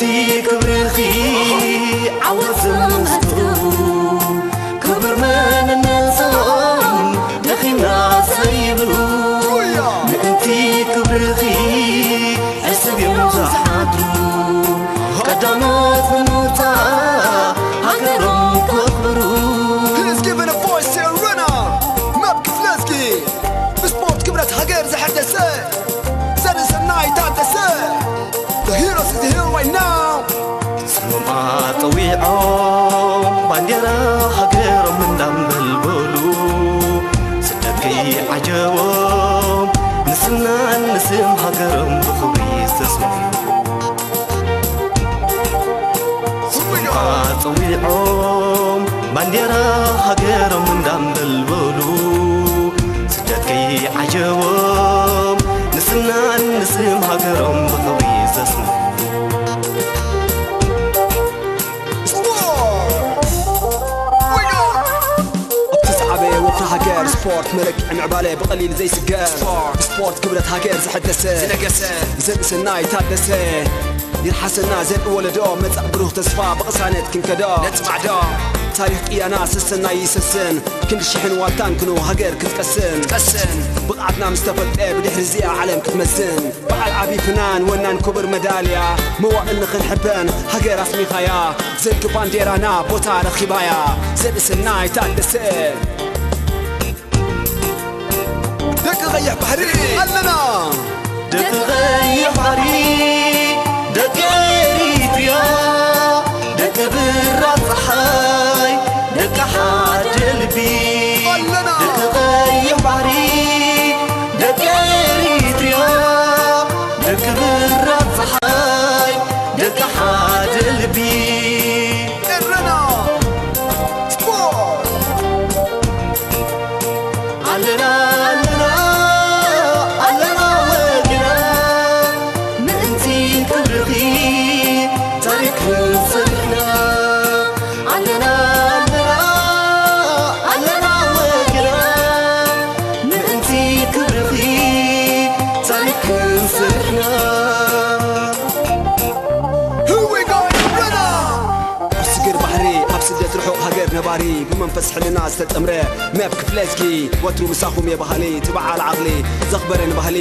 ክብርኺ ዓወት ዘመስክሩ፣ ክቡር መንነቶም ደኺምና ዘይብሉ፣ ምእንቲ ክብርኺ ዕስብ እዮም ዝሓድሩ፣ ቀዳሞት ብምውጻእ ሃገሮም ከኽብሩ። Please give it a voice to Rena. መብ ክፍለዝጊ ብስፖርት ክብረት ሃገር ዘሐደሰ ዘርሰናይ ታደሰ። The heroes is here right now. ስሞም ኣጠዊዖም ባንዴራ ሃገሮም እንዳንበልበሉ፣ ስደት ከይዓጀቦም ንስምናን ንስም ሃገሮም ብኽብሪ ዘስሙ። ኣጸዊዖም ባንዴራ ሃገሮም እንዳንበልበሉ፣ ስደት ከይዓጀቦም ንስምናን ንስም ሃገሮም ብኽብሪ ዘስሙ። ኣብቲ ዝዓበየ ወፍሪ ሃገር ስፖርት መለክዒ ምዕባለ ብቐሊል ዘይስገር። ስፖርት ክብረት ሃገር ዘሐደሰ ዝነገሰ ዘርእሰናይ ታደሰ። ይርሓሰና ዘርኢ ወለዶ መጻእ ብሩህ ተስፋ ብቕሳነት ክንከዶ ነጽማዕዶ። ታሪኽ ቅያና ሰሰናይ ይሰስን ክንዲ ሽሕን ዋልታን ክንው ሃገር ክትቀስን ትቀስን። ብቕዓትና ምስ ተፈልጠ ብድሕሪ እዚኣ ዓለም ክትመዝን። በዓል ዓቢ ፍናን ወናን ክቡር መዳልያ መዋእል ንኽንሕበን ሃገር ኣስሚኻያ ዘንኪ ባንዴራና ቦታ ረኺባያ ዘርእሰናይ ታደሰ። ደቂ ቀይሕ ባሕሪ ኣለና። ደቂ ቀይሕ ባሕሪ፣ ደቂ ኤሪትሪያ፣ ደቂ ብራ ጸሓይ፣ ደቂ ሓደ ልቢ ኣለና። ደቂ ቀይሕ ባሕሪ፣ ደቂ ኤሪትሪያ፣ ደቂ ብራ ጸሓይ፣ ደቂ ሓደ ልቢ። ኤረና ስፖርት። ኣለና፣ ኣለና፣ ኣለና ወግና፣ ምእንቲ ክብርኺ ታሪኽ ክንሰርሕና። ኣለና፣ ኣለና፣ ኣለና ወግና፣ ምእንቲ ክብርኺ ታሪኽ ክንሰርሕና። Here we go, ኤረና! ኣብ ስግር ባሕሪ፣ ኣብ ስደት ርሑቕ ሃገር ነባሪ፣ ብመንፈስ ሕልና ዝተጠምረ መብ ክፍለዝጊ፣ ወትሩ ምሳኹም የባህሊ፣ እቲ በዓል ዓቕሊ ዘኽበረ ንባህሊ።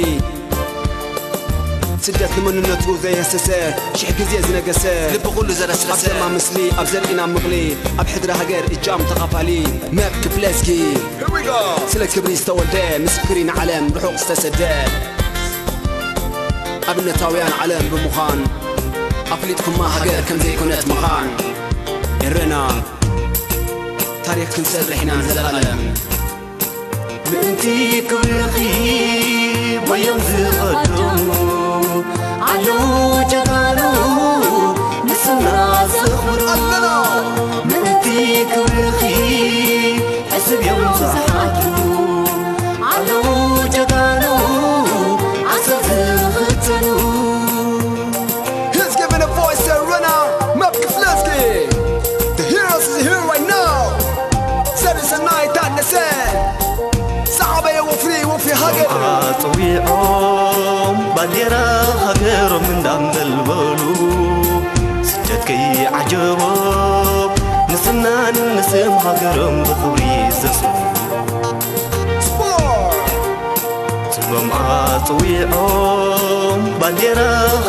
ስደት ንመንነቱ ዘየህሰሰ፣ ሽሕ ግዜ ዝነገሰ፣ ልቢ ኩሉ ዘረስረሰ። ኣብ ደማ ምስሊ፣ ኣብ ዘርእና ምቕሊ፣ ኣብ ሕድሪ ሃገር እጃም ተኻፋሊ መብ ክፍለዝጊ። Here we go! ስለ ክብሪ ዝተወልደ፣ ምስክሪ ንዓለም ርሑቕ ዝተሰደ። ኣብነታውያን ዓለም ብምዃን፣ ኣፍሊጥኩማ ሃገር ከም ዘይኮነት ምዃን። ኤረና፣ ታሪኽ ክንሰርሕ ኢና ንዘለኣለም። ምእንቲ ክብርኺ በዮም ዝቐደሙ፣ ኣለዉ ጀጋኑ ንስምና ዘኽብሩ። ኣለና። ምእንቲ ክብርኺ ዕስብ እዮም ዝሓድሩ፣ ኣለዉ ጀጋኑ ዓሰብ ዝኽተሉ። He's giving a voice to Rena Mepkiflesky. The heroes is here right now. ዘርእሰናይ ታደሰ፣ ዝዓበየ ወፍሪ፣ ወፍሪ ሃገር። ኣጽዊዖም ባንዴራ ሃገሮም እንዳንበልበሉ፣ ስደት ከይዓጀቦም ንስምናን ንስም ሃገሮም ብኽብሪ ዘስሙ። ስፖርት። ስሞም ኣጽዊዖም ባንዴራ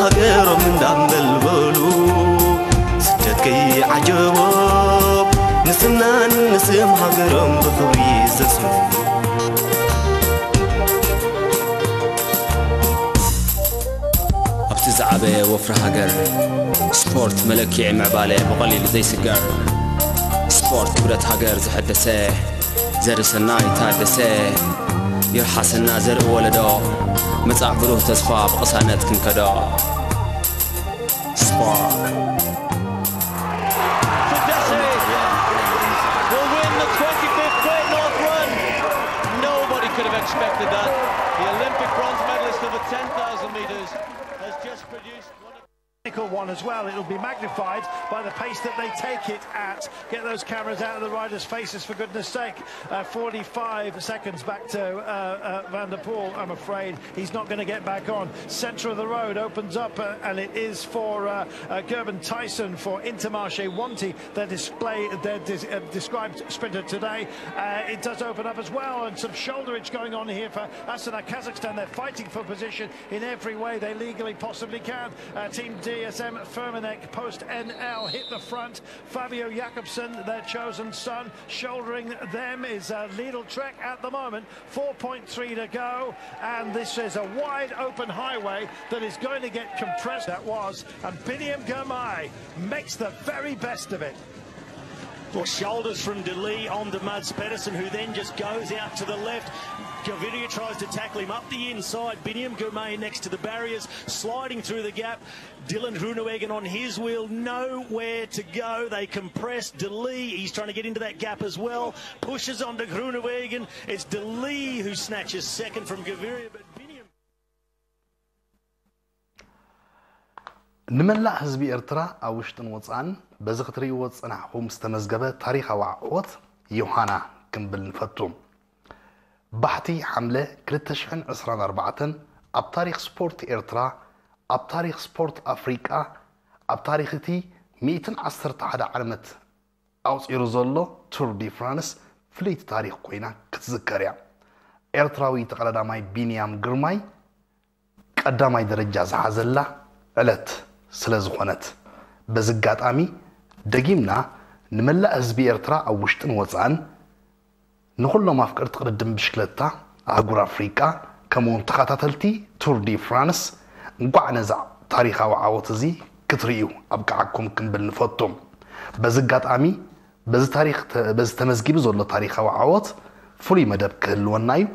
ሃገሮም እንዳንበልበሉ፣ ስደት ከይዓጀቦም ንስምናን ንስም ሃገሮም ብኽብሪ ዘስሙ። ኣብቲ ዝዓበየ ወፍሪ ሃገር ስፖርት መለክዒ ምዕባለ ብቐሊሉ ዘይስገር። ስፖርት ክብረት ሃገር ዘሐደሰ ዘርእሰናይ ታደሰ። ይርሓሰና ዘርኢ ወለዶ፣ መጻእ ብሩህ ተስፋ ብቕሳነት ክንከዶ። ስፖርት። Tadesse will win the twenty-fifth Great North Run. Nobody could have expected that. The Olympic bronze medalist of the ten thousand meters has just produced one of One as well. It'll be magnified by the pace that they take it at. Get those cameras out of the riders' faces, for goodness sake. Uh, forty-five seconds back to uh, uh, Van der Poel. I'm afraid he's not going to get back on. Centre of the road opens up, uh, and it is for uh, uh, Gerben Tyson, for Intermarché Wanty, their display, their dis- uh, described sprinter today. Uh, it does open up as well, and some shoulderage going on here for Astana Kazakhstan. They're fighting for position in every way they legally possibly can. Uh, Team D S M Firmenich post N L hit the front. Fabio Jakobsen, their chosen son, shouldering them, is a little trek at the moment. four point three to go, and this is a wide open highway that is going to get compressed. That was, and Biniam Girmay makes the very best of it. Well, shoulders from De Lee onto Mads Pedersen, who then just goes out to the left. Gaviria tries to tackle him up the inside. Biniam Girmay next to the barriers, sliding through the gap. Dylan Groenewegen on his wheel, nowhere to go. They compress. De Lee, he's trying to get into that gap as well. Pushes on to Groenewegen. It's De Lee who snatches second from Gaviria, but Biniam ንመላእ ህዝቢ ኤርትራ ኣብ ውሽጥን ወጻእን በዚ ክትርእይዎ ዝጸናሕኹም ዝተመዝገበ ታሪኻዊ ዓወት ዮሃና ክንብል ንፈቱ። ባሕቲ ሓምለ ክልተ ሽሕን ዕስራን ኣርባዕተን ኣብ ታሪኽ ስፖርት ኤርትራ፣ ኣብ ታሪኽ ስፖርት ኣፍሪቃ፣ ኣብ ታሪኽ እቲ ሚእትን ዓሰርተ ሓደ ዓመት ኣቑጺሩ ዘሎ ቱር ዲ ፍራንስ ፍልይቲ ታሪኽ ኮይና ክትዝከር እያ። ኤርትራዊ ተቐዳዳማይ ቢንያም ግርማይ ቀዳማይ ደረጃ ዝሓዘላ ዕለት ስለ ዝኾነት፣ በዚ ኣጋጣሚ ደጊምና ንመላእ ህዝቢ ኤርትራ ኣብ ውሽጥን ወጻእን፣ ንኹሎም ኣፍቀርቲ ቅድድም ብሽክለታ ኣህጉር ኣፍሪቃ፣ ከምኡውን ተኸታተልቲ ቱር ዲ ፍራንስ እንቋዕ ነዚ ታሪኻዊ ዓወት እዚ ክትርእዩ ኣብቅዓኩም ክንብል ንፈቱ። በዚ ኣጋጣሚ በዚ ታሪኽ ተ- በዚ ተመዝጊቡ ዘሎ ታሪኻዊ ዓወት ፍሉይ መደብ ክህልወና እዩ።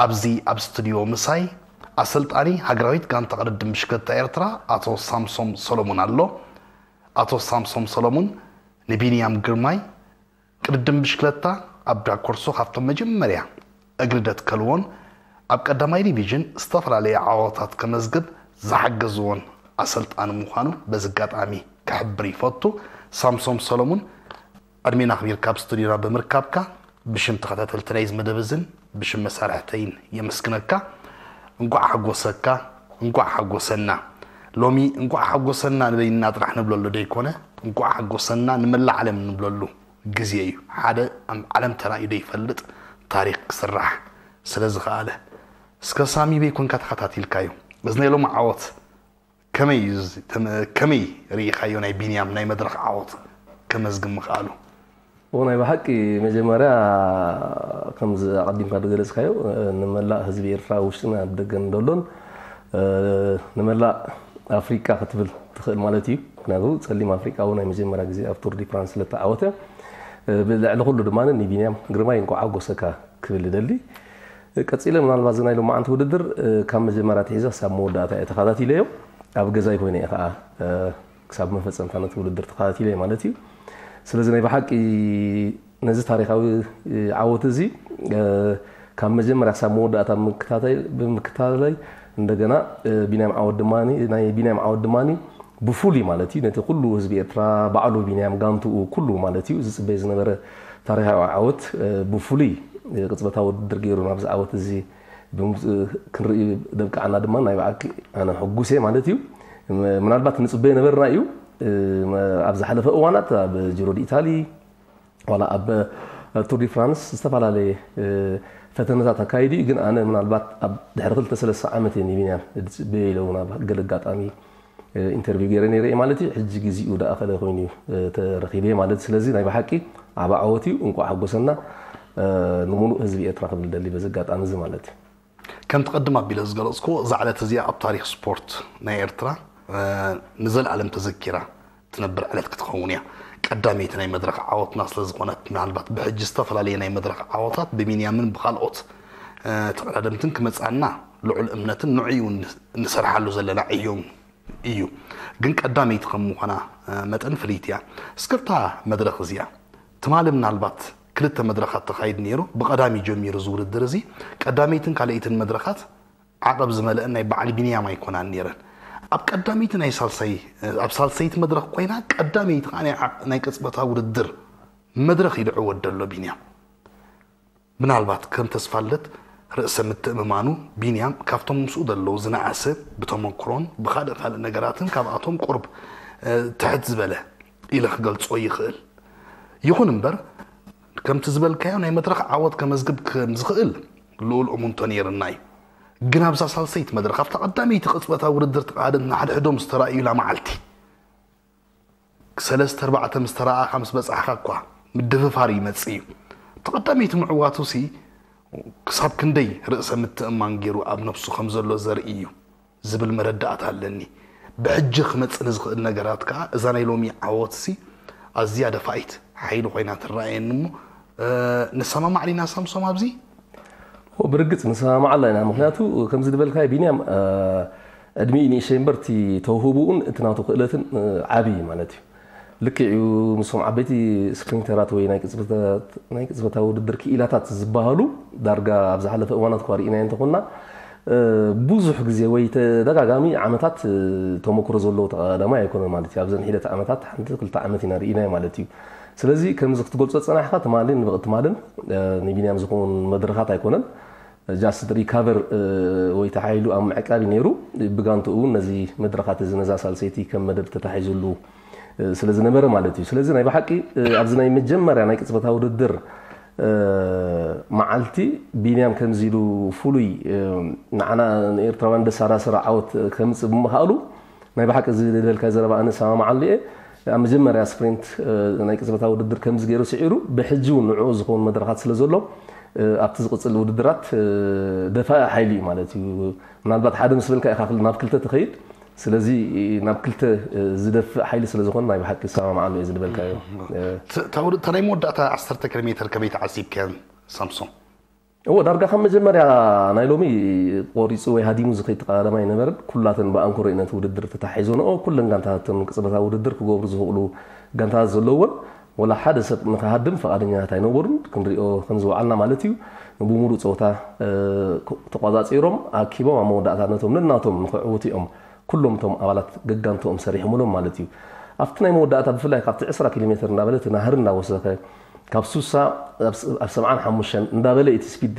ኣብዚ ኣብ ስቱዲዮ ምሳይ ኣሰልጣኒ ሃገራዊት ጋንታ ቅድድም ብሽክለታ ኤርትራ ኣቶ ሳምሶም ሰሎሙን ኣሎ። ኣቶ ሳምሶም ሰሎሙን ንቢንያም ግርማይ ቅድድም ብሽክለታ ኣብ ዳኮርሶ ካብቶም መጀመርያ እግሪ ደትከልዎን ኣብ ቀዳማይ ዲቪዥን ዝተፈላለየ ዓወታት ከመዝግብ ዝሓገዝዎን ኣሰልጣኒ ምዃኑ በዚ ኣጋጣሚ ክሕብር ይፈቱ። ሳምሶም ሰሎሙን ዕድሜና ኣኽቢርካ ኣብ ስቱዲዮና ብምርካብካ ብሽም ተኸታተልቲ ናይዚ መደብ እዝን ብሽም መሳርሕተይን የመስግነካ። እንቋዕ ሓጎሰካ፣ እንቋዕ ሓጎሰና። ሎሚ እንቋዕ ሓጎሰና ንበይንና ጥራሕ ንብለሉ ደይኮነ፣ እንቋዕ ሓጎሰና ንመላእ ዓለም ንብለሉ ግዜ እዩ። ሓደ ኣብ ዓለም ተራእዩ ደይፈልጥ ታሪኽ ክስራሕ ስለ ዝኸኣለ። እስከ ሳሚ በይ ኮንካ ተኸታቲልካዮ። እዚ ናይ ሎሚ ዓወት ከመይ እዩ እዚ ተመ- ከመይ ርኢኻዮ ናይ ቢንያም ናይ መድረኽ ዓወት ከመዝግብ ምኽኣሉ? እዎ ናይ ብሓቂ መጀመርያ ከምዚ ኣቐዲምካ ዝገለጽካዮ ንመላእ ህዝቢ ኤርትራ ኣብ ውሽጥን ኣብ ደገን ዘሎን ንመላእ ኣፍሪቃ ክትብል ትኽእል ማለት እዩ። ምክንያቱ ጸሊም ኣፍሪቃዊ ናይ መጀመርያ ግዜ ኣብ ቱር ዲ ፍራንስ ስለተዓወተ ብልዕሊ ኩሉ ድማ ንቢንያም ግርማይ እንኳዕ ሓጎሰካ ክብል እደሊ። ቀጺለ ምናልባት እዚ ናይ ሎማዓንቲ ውድድር ካብ መጀመርያ ኣትሒዘ ክሳብ መወዳእታ እየ ተኸታቲለዮ። ኣብ ገዛይ ኮይነ እየ ከዓ ክሳብ መፈጸምታ ነቲ ውድድር ተኸታቲለ ማለት እዩ። ስለዚ ናይ ብሓቂ ነዚ ታሪኻዊ ዓወት እዚ ካብ መጀመርያ ክሳብ መወዳእታ ብምክታተይ እንደገና ቢንያም ዓወት ድማ ናይ ቢንያም ዓወት ድማ ብፍሉይ ማለት እዩ ነቲ ኩሉ ህዝቢ ኤርትራ ባዕሉ ቢንያም ጋንትኡ ኩሉ ማለት እዩ ዝፅበየ ዝነበረ ታሪኻዊ ዓወት ብፍሉይ ቅፅበታዊ ውድድር ገይሩ ናብዚ ዓወት እዚ ብምምፅኡ ክንርኢ ደብቅዓና ድማ ናይ ብሓቂ ኣነ ሕጉስ እየ ማለት እዩ። ምናልባት ንፅበዮ ነበርና እዩ ኣብ ዝሓለፈ እዋናት ኣብ ጅሮ ዲ ኢታሊ ዋላ ኣብ ቱር ዲ ፍራንስ ዝተፈላለየ ፈተነታት ኣካይዱ እዩ። ግን ኣነ ምናልባት ኣብ ድሕሪ ክልተ ሰለስተ ዓመት እየ ንቢንያም ዝፅበዮ ኢለ እውን ኣብ ገለ ኣጋጣሚ ኢንተርቪው ገይረ ነይረ እየ ማለት እዩ። ሕጂ ግዚኡ ዝኣኸለ ኮይኑ እዩ ተረኺበ ማለት እዩ። ስለዚ ናይ ብሓቂ ዓቢ ዓወት እዩ። እንቋዕ ሓጎሰና ንምሉእ ህዝቢ ኤርትራ ክብል ደሊ በዚ ኣጋጣሚ እዚ ማለት እዩ። ከምቲ ቅድም ኣቢለ ዝገለጽክዎ እዛ ዕለት እዚኣ ኣብ ታሪኽ ስፖርት ናይ ኤርትራ ንዘለኣለም ተዘኪራ ትነብር ዕለት ክትኸውን እያ። ቀዳመይቲ ናይ መድረኽ ዓወትና ስለ ዝኾነት ምናልባት ብሕጂ ዝተፈላለየ ናይ መድረኽ ዓወታት ብቢንያምን ብኻልኦት ተቐዳደምትን ክመጽኣና ልዑል እምነትን ንዑ እውን ንሰርሓሉ ዘለና ዕዮም እዩ። ግን ቀዳመይቲ ከም ምዃና መጠን ፍልይቲ እያ። እስከ ኣብታ መድረኽ እዚኣ ትማሊ ምናልባት ክልተ መድረኻት ተኻይድ ነይሩ። ብቐዳሚ ጀሚሩ እዚ ውድድር እዚ ቀዳመይትን ካልኣይትን መድረኻት ዓቐብ ዝመልአን ናይ በዓል ቢንያም ኣይኮናን ነይረን። ኣብ ቀዳመይቲ ናይ ሳልሳይ ኣብ ሳልሰይቲ መድረኽ ኮይና ቀዳመይቲ ከዓ ናይ ዓ- ናይ ቅጽበታዊ ውድድር መድረኽ ይድዕወት ዘሎ ቢንያም። ምናልባት ከም ተስፋለት ርእሰ ምትእምማኑ ቢንያም ካብቶም ምስኡ ዘለዉ ዝነኣሰ ብተመክሮን ብኻልእ ካልእ ነገራትን ካብኣቶም ቁርብ እ፣ ትሕት ዝበለ ኢለ ክገልጾ ይኽእል። ይኹን እምበር ከምቲ ዝበልካዮ ናይ መድረኽ ዓወት ከመዝግብ ከም ዝኽእል ልኡል እሙንቶ ነይርና እዩ። ግን ኣብዛ ሳልሰይቲ መድረኽ ኣብታ ቀዳመይቲ ቅጽበታዊ ውድድር ተቓደምቲ ንሓድሕዶም ዝተራእዩላ መዓልቲ ሰለስተ ኣርባዕተ ምስ ተረኣኻ ምስ በጻሕካ እኳ ምድፍፋር ይመጽእ እዩ። ተቐዳመይቲ ምዕዋቱ ሲ ክሳብ ክንደይ ርእሰ ምትእማን ገይሩ ኣብ ነብሱ ከም ዘሎ ዘርኢ እዩ ዝብል መረዳእታ ኣለኒ። ብሕጂ ክመጽእ ንዝኽእል ነገራት ከኣ እዛ ናይ ሎሚ ዓወት ሲ ኣዝያ ደፋኢት ሓይሊ ኮይና ትረኣየኒ እሞ ንሰማማዕ ዲና ሳምሶም ኣብዚ? ብርግጽ ንሰማማዕ ኣለና። ምክንያቱ ከምዚ ዝበልካዮ ቢንያም ዕድሚኡ ንእሸይ እምበር እቲ ተውህቡኡን እቲ ናቱ ክእለትን ዓብዪ ማለት እዩ። ልክዕ እዩ። ምስቶም ዓበይቲ ስፕሪንተራት ወይ ናይ ቅጽበታዊ ውድድር ክኢላታት ዝበሃሉ ዳርጋ ኣብ ዝሓለፈ እዋናት እኳ ርኢናዮ እንተኾንና ብዙሕ ግዜ ወይ ተደጋጋሚ ዓመታት ተመክሮ ዘለዎ ተቐዳዳማይ ኣይኮነን ማለት እዩ። ኣብዘን ሒደት ዓመታት ሓንቲ ክልተ ዓመት ኢና ርኢናዮ ማለት እዩ። ስለዚ ከምዚ ክትገልጾ ዝጸናሕካ ትማልን ንብቕቲ ትማልን ንቢንያም ዝኸውን መድረኻት ኣይኮነን። ጃስት ሪካቨር ወይ ተሓይሉ ኣብ ምዕቃብ ነይሩ። ብጋንትኡ እውን ነዚ መድረኻት እዚ ነዛ ሳልሰይቲ ከም መደብ ተታሒዙሉ ስለ ዝነበረ ማለት እዩ። ስለዚ ናይ ብሓቂ ኣብዚ ናይ መጀመርያ ናይ ቅጽበታዊ ውድድር መዓልቲ ቢንያም ከምዚ ኢሉ ፍሉይ ንዓና ንኤርትራውያን ደሳራስራ ዓወት ከምጽእ ብምኽኣሉ ናይ ብሓቂ እዚ ዝበልካዮ ዘረባ ኣነ እሰማማዓሉ እየ። ኣብ መጀመርያ ስፕሪንት ናይ ቅጽበታዊ ውድድር ከምዚ ገይሩ ስዒሩ ብሕጂ እውን ንዕኡ ዝኸውን መድረኻት ስለ ዘሎ ኣብቲ ዝቕጽል ውድድራት ደፋኢ ሓይሊ እዩ ማለት እዩ። ምናልባት ሓደ ምስ በልካ ኢኻ ናብ ክልተ ትኸይድ። ስለዚ ናብ ክልተ ዝደፍእ ሓይሊ ስለ ዝኾነ ናይ ብሓቂ ዝሰማማዓሉ እየ ዝልበልካዮ። እታ ናይ መወዳእታ ዓሰርተ ኪሎ ሜትር ከመይ ተዓዚብካየን ሳምሶም? እዎ ዳርጋ ካብ መጀመርያ ናይ ሎሚ ቆሪፁ ወይ ሃዲሙ ዝኸይድ ተቐዳዳማይ ኣይነበረን። ኩላተን ብኣንኮ ርኢና ነቲ ውድድር ተታሒዞንኦ ኩለን ጋንታታተን ቅፅበታዊ ውድድር ክገብሩ ዝኽእሉ ጋንታታት ዘለወን ወላ ሓደ ሰብ ንክሃድም ፈቓደኛታት ኣይነበሩን። ክንሪኦ ከምዝወዓልና ማለት እዩ። ብሙሉእ ፀወታ ተቋፃፂሮም ኣኪቦም ኣብ መወዳእታ ነቶም ነናቶም ንክዕውቱ እዮም ኩሎም እቶም ኣባላት ገጋንትኦም ሰሪሖምሎም ማለት እዩ። ኣብቲ ናይ መወዳእታ ብፍላይ ካብቲ ዕስራ ኪሎ ሜትር እናበለ እቲ ናህሪ እናወሰኸ ካብ ሱሳ ኣብ ሰብዓን ሓሙሽተን እንዳበለ እቲ ስፒድ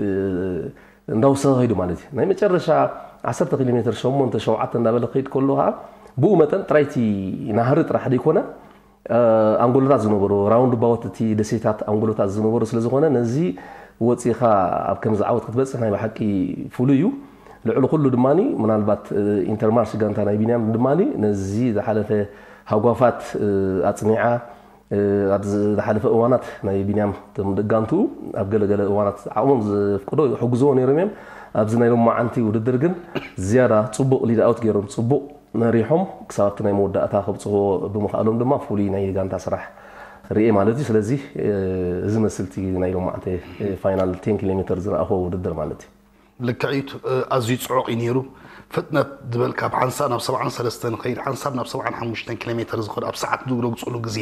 እንዳወሰኸ ከይዱ ማለት እዩ። ናይ መጨረሻ ዓሰርተ ኪሎ ሜትር ሸሞንተ ሸውዓተ እንዳበለ ከይድ ከሎ ከዓ ብኡ መጠን ጥራይ እቲ ናህሪ ጥራሕ ዘይኮነ ኣንጎሎታት ዝነበሮ ራውንድ ባውት እቲ ደሴታት ኣንጎሎታት ዝነበሮ ስለ ዝኾነ ነዚ ወፂኻ ኣብ ከምዚ ዓወት ክትበፅሕ ናይ ብሓቂ ፍሉይ እዩ። ልዕሊ ኩሉ ድማ ምናልባት ኢንተርማርሽ ጋንታ ናይ ቢንያም ድማ ነዚ ዝሓለፈ ሃጓፋት ኣፅኒዓ ኣብ ዝሓለፈ እዋናት ናይ ቢንያም እቶም ደጋንትኡ ኣብ ገለገለ እዋናት ዓቕሞም ዝፍቅዶ ይሕግዝዎ ነይሮም እዮም። ኣብዚ ናይ ሎማዓንቲ ውድድር ግን ዝያዳ ፅቡቕ ሊድ ኣውት ገይሮም ፅቡቕ መሪሖም ክሳብ ኣብቲ ናይ መወዳእታ ከብፅዎ ብምኽኣሎም ድማ ፍሉይ ናይ ጋንታ ስራሕ ርኤ ማለት እዩ። ስለዚ እዚ መስልቲ ናይ ሎማዓንቲ ፋይናል ቴን ኪሎ ሜትር ዝረኣኽዎ ውድድር ማለት እዩ። ልክዕ እዩ። ኣዝዩ ፅዑቕ እዩ ነይሩ። ፍጥነት ዝበልካ ብሓንሳብ ናብ ሰብዓን ሰለስተን ንኸይድ ሓንሳብ ናብ ሰብዓን ሓሙሽተን ኪሎ ሜትር ዝኸዱ ኣብ ሰዓት ዝረግፅሉ ግዜ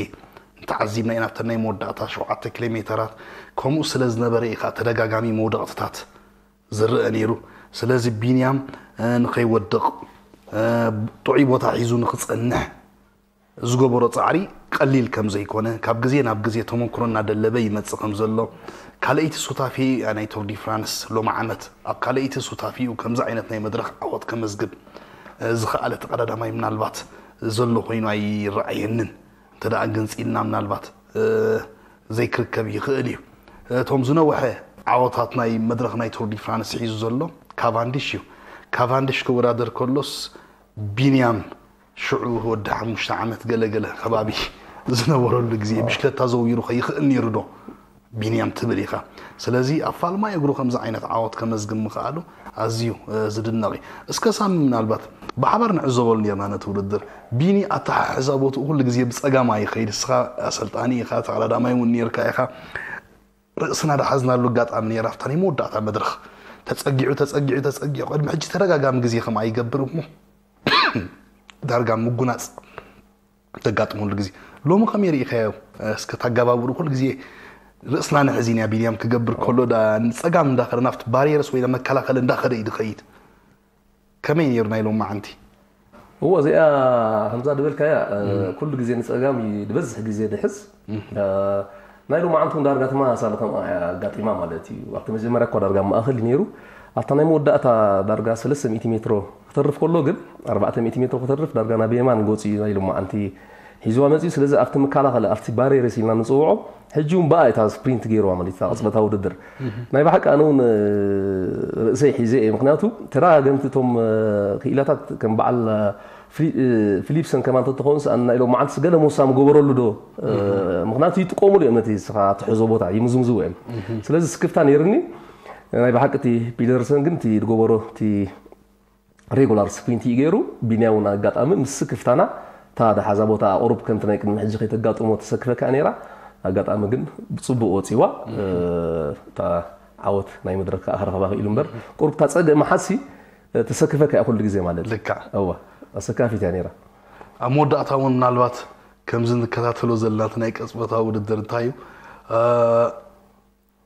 እንተዓዚብና ኢና ኣብተን ናይ መወዳእታ ሸውዓተ ኪሎ ሜተራት ከምኡ ስለ ዝነበረ ኢኻ ተደጋጋሚ መውደቕትታት ዝረአ ነይሩ። ስለዚ ቢንያም ንኸይወድቕ ጥዑይ ቦታ ሒዙ ንኽጸንሕ ዝገበሮ ጻዕሪ ቀሊል ከም ዘይኮነ ካብ ግዜ ናብ ግዜ ተመክሮ እናደለበ ይመጽእ ከም ዘሎ ካልኣይቲ ሱታፌ ናይ ቱር ዲ ፍራንስ ሎሚ ዓመት ኣብ ካልኣይቲ ሱታፌኡ ከምዚ ዓይነት ናይ መድረኽ ዓወት ከመዝግብ ዝኸኣለ ተቐዳዳማይ ምናልባት ዘሎ ኮይኑ ኣይረኣየንን። እንተ ደኣ ገንጺልና ምናልባት ዘይክርከብ ይኽእል እዩ። እቶም ዝነውሐ ዓወታት ናይ መድረኽ ናይ ቱር ዲ ፍራንስ ሒዙ ዘሎ ካቫንዲሽ እዩ። ካቫንዲሽ ክወዳደር ከሎስ ቢንያም ሽዑ ወዲ ሓሙሽተ ዓመት ገለገለ ከባቢ ዝነበረሉ ግዜ ብሽክለታ ዘውይሩ ከይኽእል ነይሩ ዶ ቢንያም ትብል ኢኻ። ስለዚ ኣብ ፋልማይ እግሩ ከምዚ ዓይነት ዓወት ከመዝግብ ምኽኣሉ ኣዝዩ ዝድነቕ እዩ። እስከ ሳሚ ምናልባት ብሓባር ንዕዘበሉ ነርና ነቲ ውድድር። ቢኒ ኣተሓሕዛ ቦትኡ ኩሉ ግዜ ብጸጋማይ ይኸይድ። እስኻ ኣሰልጣኒ ኢኻ፣ ተቐዳዳማይ እውን ነርካ ኢኻ። ርእስና ዝሓዝናሉ ኣጋጣሚ ነይራ ኣብታ ናይ መወዳእታ መድረኽ። ተጸጊዑ ተጸጊዑ ተጸጊዑ ቅድሚ ሕጂ ተደጋጋሚ ግዜ ከምኣ ይገብር እሞ ዳርጋ ምጉናጽ ተጋጥመሉ ግዜ ሎሚ ከመይ ርኢኻዮ? እስከ ታጋባብሩ ኩሉ ግዜ ርእስና ንሕዚን እያ ቢንያም ክገብር ከሎ ዳ ንጸጋም እንዳኸደ ናብቲ ባሪየርስ ወይ መከላኸሊ እንዳኸደ እዩ ዝኸይድ። ከመይ ነይሩ ናይ ሎማዓንቲ? እዎ፣ እዚኣ ከምዛ ዝበልካያ ኩሉ ግዜ ንፀጋም እዩ ዝበዝሕ ግዜ ድሕዝ። ናይ ሎማዓንቱ ዳርጋ ተመሳሳሊ ከምኣ ኣጋጢማ ማለት እዩ። ኣብቲ መጀመርያ እኳ ዳርጋ ማእኸል እዩ ነይሩ። ኣብታ ናይ መወዳእታ ዳርጋ ሰለስተ ሚእቲ ሜትሮ ክተርፍ ከሎ ግን፣ ኣርባዕተ ሚእቲ ሜትሮ ክተርፍ ዳርጋ ናብ የማን ገፁ እዩ ናይ ሎማዓንቲ ሒዝዋ መፅዩ። ስለዚ ኣብቲ መከላኸሊ፣ ኣብቲ ባሬርስ ኢልና ንፅውዖ፣ ሕጂ እውን ብኣ እታ ስፕሪንት ገይርዋ ማለት እዩ፣ እታ ቅፅበታዊ ውድድር። ናይ ብሓቂ ኣነ እውን ርእሰይ ሒዘ እየ። ምክንያቱ ተደጋገምቲ እቶም ክኢላታት ከም በዓል ፊሊፕሰን ከማን ተተኾኑ ሰኣን ናይ ሎም መዓልቲ ገለ መውሳም ገበረሉ ዶ? ምክንያቱ ይጥቀሙሉ እዮም ነቲ ስኻ ትሕዞ ቦታ ይምዝምዝዎ እዮም። ስለዚ ስክፍታ ነይርኒ። ናይ ብሓቂ እቲ ፒደርሰን ግን እቲ ዝገበሮ እቲ ሬጉላር ስፕሪንት እዩ ገይሩ። ቢንያ እውን ኣጋጣሚ ምስ ስክፍታና እታ ደሓዛ ቦታ ኣቑሩብ ከምቲ ናይ ቅድሚ ሕጂ ከይተጋጥሞ ተሰክፈካ ነይራ። ኣጋጣሚ ግን ብፅቡቅ ወፂዋ። እታ ዓወት ናይ መድረክ ከዓ ክረኸባ ክኢሉ እምበር ቁሩብ እታ ፀገ መሓሲ ተሰክፈካ እያ ኩሉ ግዜ ማለት እዩ። ልክዕ። እወ፣ ኣሰካፊት እያ ነይራ። ኣብ መወዳእታ እውን ምናልባት ከምዚ ንከታተሎ ዘለና እቲ ናይ ቅጽበታዊ ውድድር እንታይ እዩ እ፣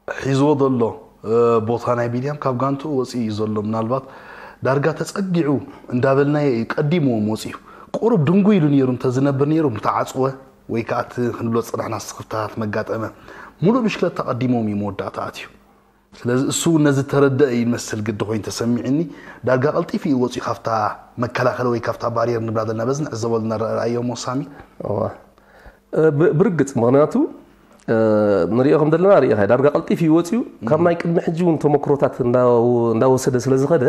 ሒዝዎ ዘሎ እ፣ ቦታ ናይ ቢንያም ካብ ጋንትኡ ወፂኡ እዩ ዘሎ። ምናልባት ዳርጋ ተፀጊዑ እንዳበልናዮ እዩ ቀዲምዎም ወፂኡ። ቁሩብ ድንጉ ኢሉ ነይሩ እንተዝነብር ነይሩ ምተዓፅወ ወይ ከዓ እቲ ክንብሎ ዝፀናሕና ስኽፍታት መጋጠመ። ሙሉእ ብሽክለታ ቀዲምዎም እዩ መወዳእታ ኣትዩ። ስለዚ እሱ እውን ነዚ ተረደአ እዩ ዝመስል ግዲ ኮይኑ ተሰሚዕኒ። ዳርጋ ቀልጢፉ እዩ ወፂኡ ካብታ መከላኸሊ ወይ ካብታ ባሪየር ንብላ ዘለና በዚ ንዕዘቦ ዘለና ረኣዮ ሞ ሳሚ። እዋ። እ፣ ብ-፣ ብርግፅ ምክንያቱ እ፣ ንሪኦ ከም ዘለና ሪኢኻ ዳርጋ ቀልጢፉ እዩ ወፂኡ። ካብ ናይ ቅድሚ ሕጂ እውን ተመክሮታት እንዳው-፣ እንዳወሰደ ስለ ዝኸደ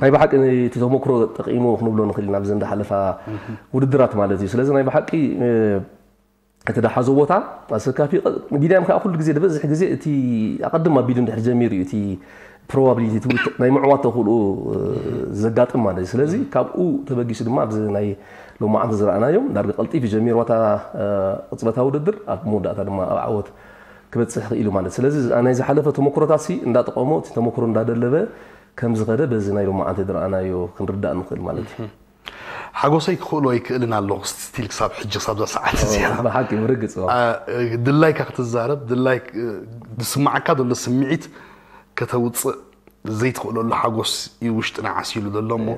ናይ ብሓቂ እቲ ተመክሮ ጠቂሙ ክንብሎ ንኽእል ኢና ብዘን ዝሓለፋ ውድድራት ማለት እዩ። ስለዚ ናይ ብሓቂ እ፣ እቲ ደሓዞ ቦታ ኣሰካፊ ቢንያም ከዓ ኩሉ ግዜ ዝበዝሕ ግዜ እቲ ኣቐድም ኣቢሉ እንድሕር ጀሚሩ እዩ እቲ ፕሮባብሊቲ ናይ ምዕዋት ተኽእልኡ ዘጋጥም ማለት እዩ። ስለዚ ካብኡ ተበጊሱ ድማ ኣብዚ ናይ ሎማዓንቲ ዝረኣናዮም ዳርጋ ቀልጢፍ ጀሚርዋ እታ ቅፅበታዊ ውድድር ኣብ መወዳእታ ድማ ኣብ ዓወት ክበፅሕ ክኢሉ ማለት። ስለዚ ናይ ዝሓለፈ ተመክሮታት ሲ እንዳጠቐሞ እቲ ተመክሮ እንዳደለበ ከም ዝኸደ በዚ ናይ ሎማዓንቲ ዝረኣናዮ ክንርዳእ ንኽእል ማለት እዩ። ሓጎሰይ ክኽእሎ ኣይክእልን ኣለኹ ስቲል ክሳብ ሕጂ ክሳብ እዛ ሰዓት እዚኣ። ብሓቂ ብርግፅ። ድላይካ ክትዛረብ ድላይ ዝስማዓካ ዘሎ ስምዒት ከተውፅእ ዘይትኽእለሉ ሓጎስ እዩ ውሽጥና ዓሲሉ ዘሎ እሞ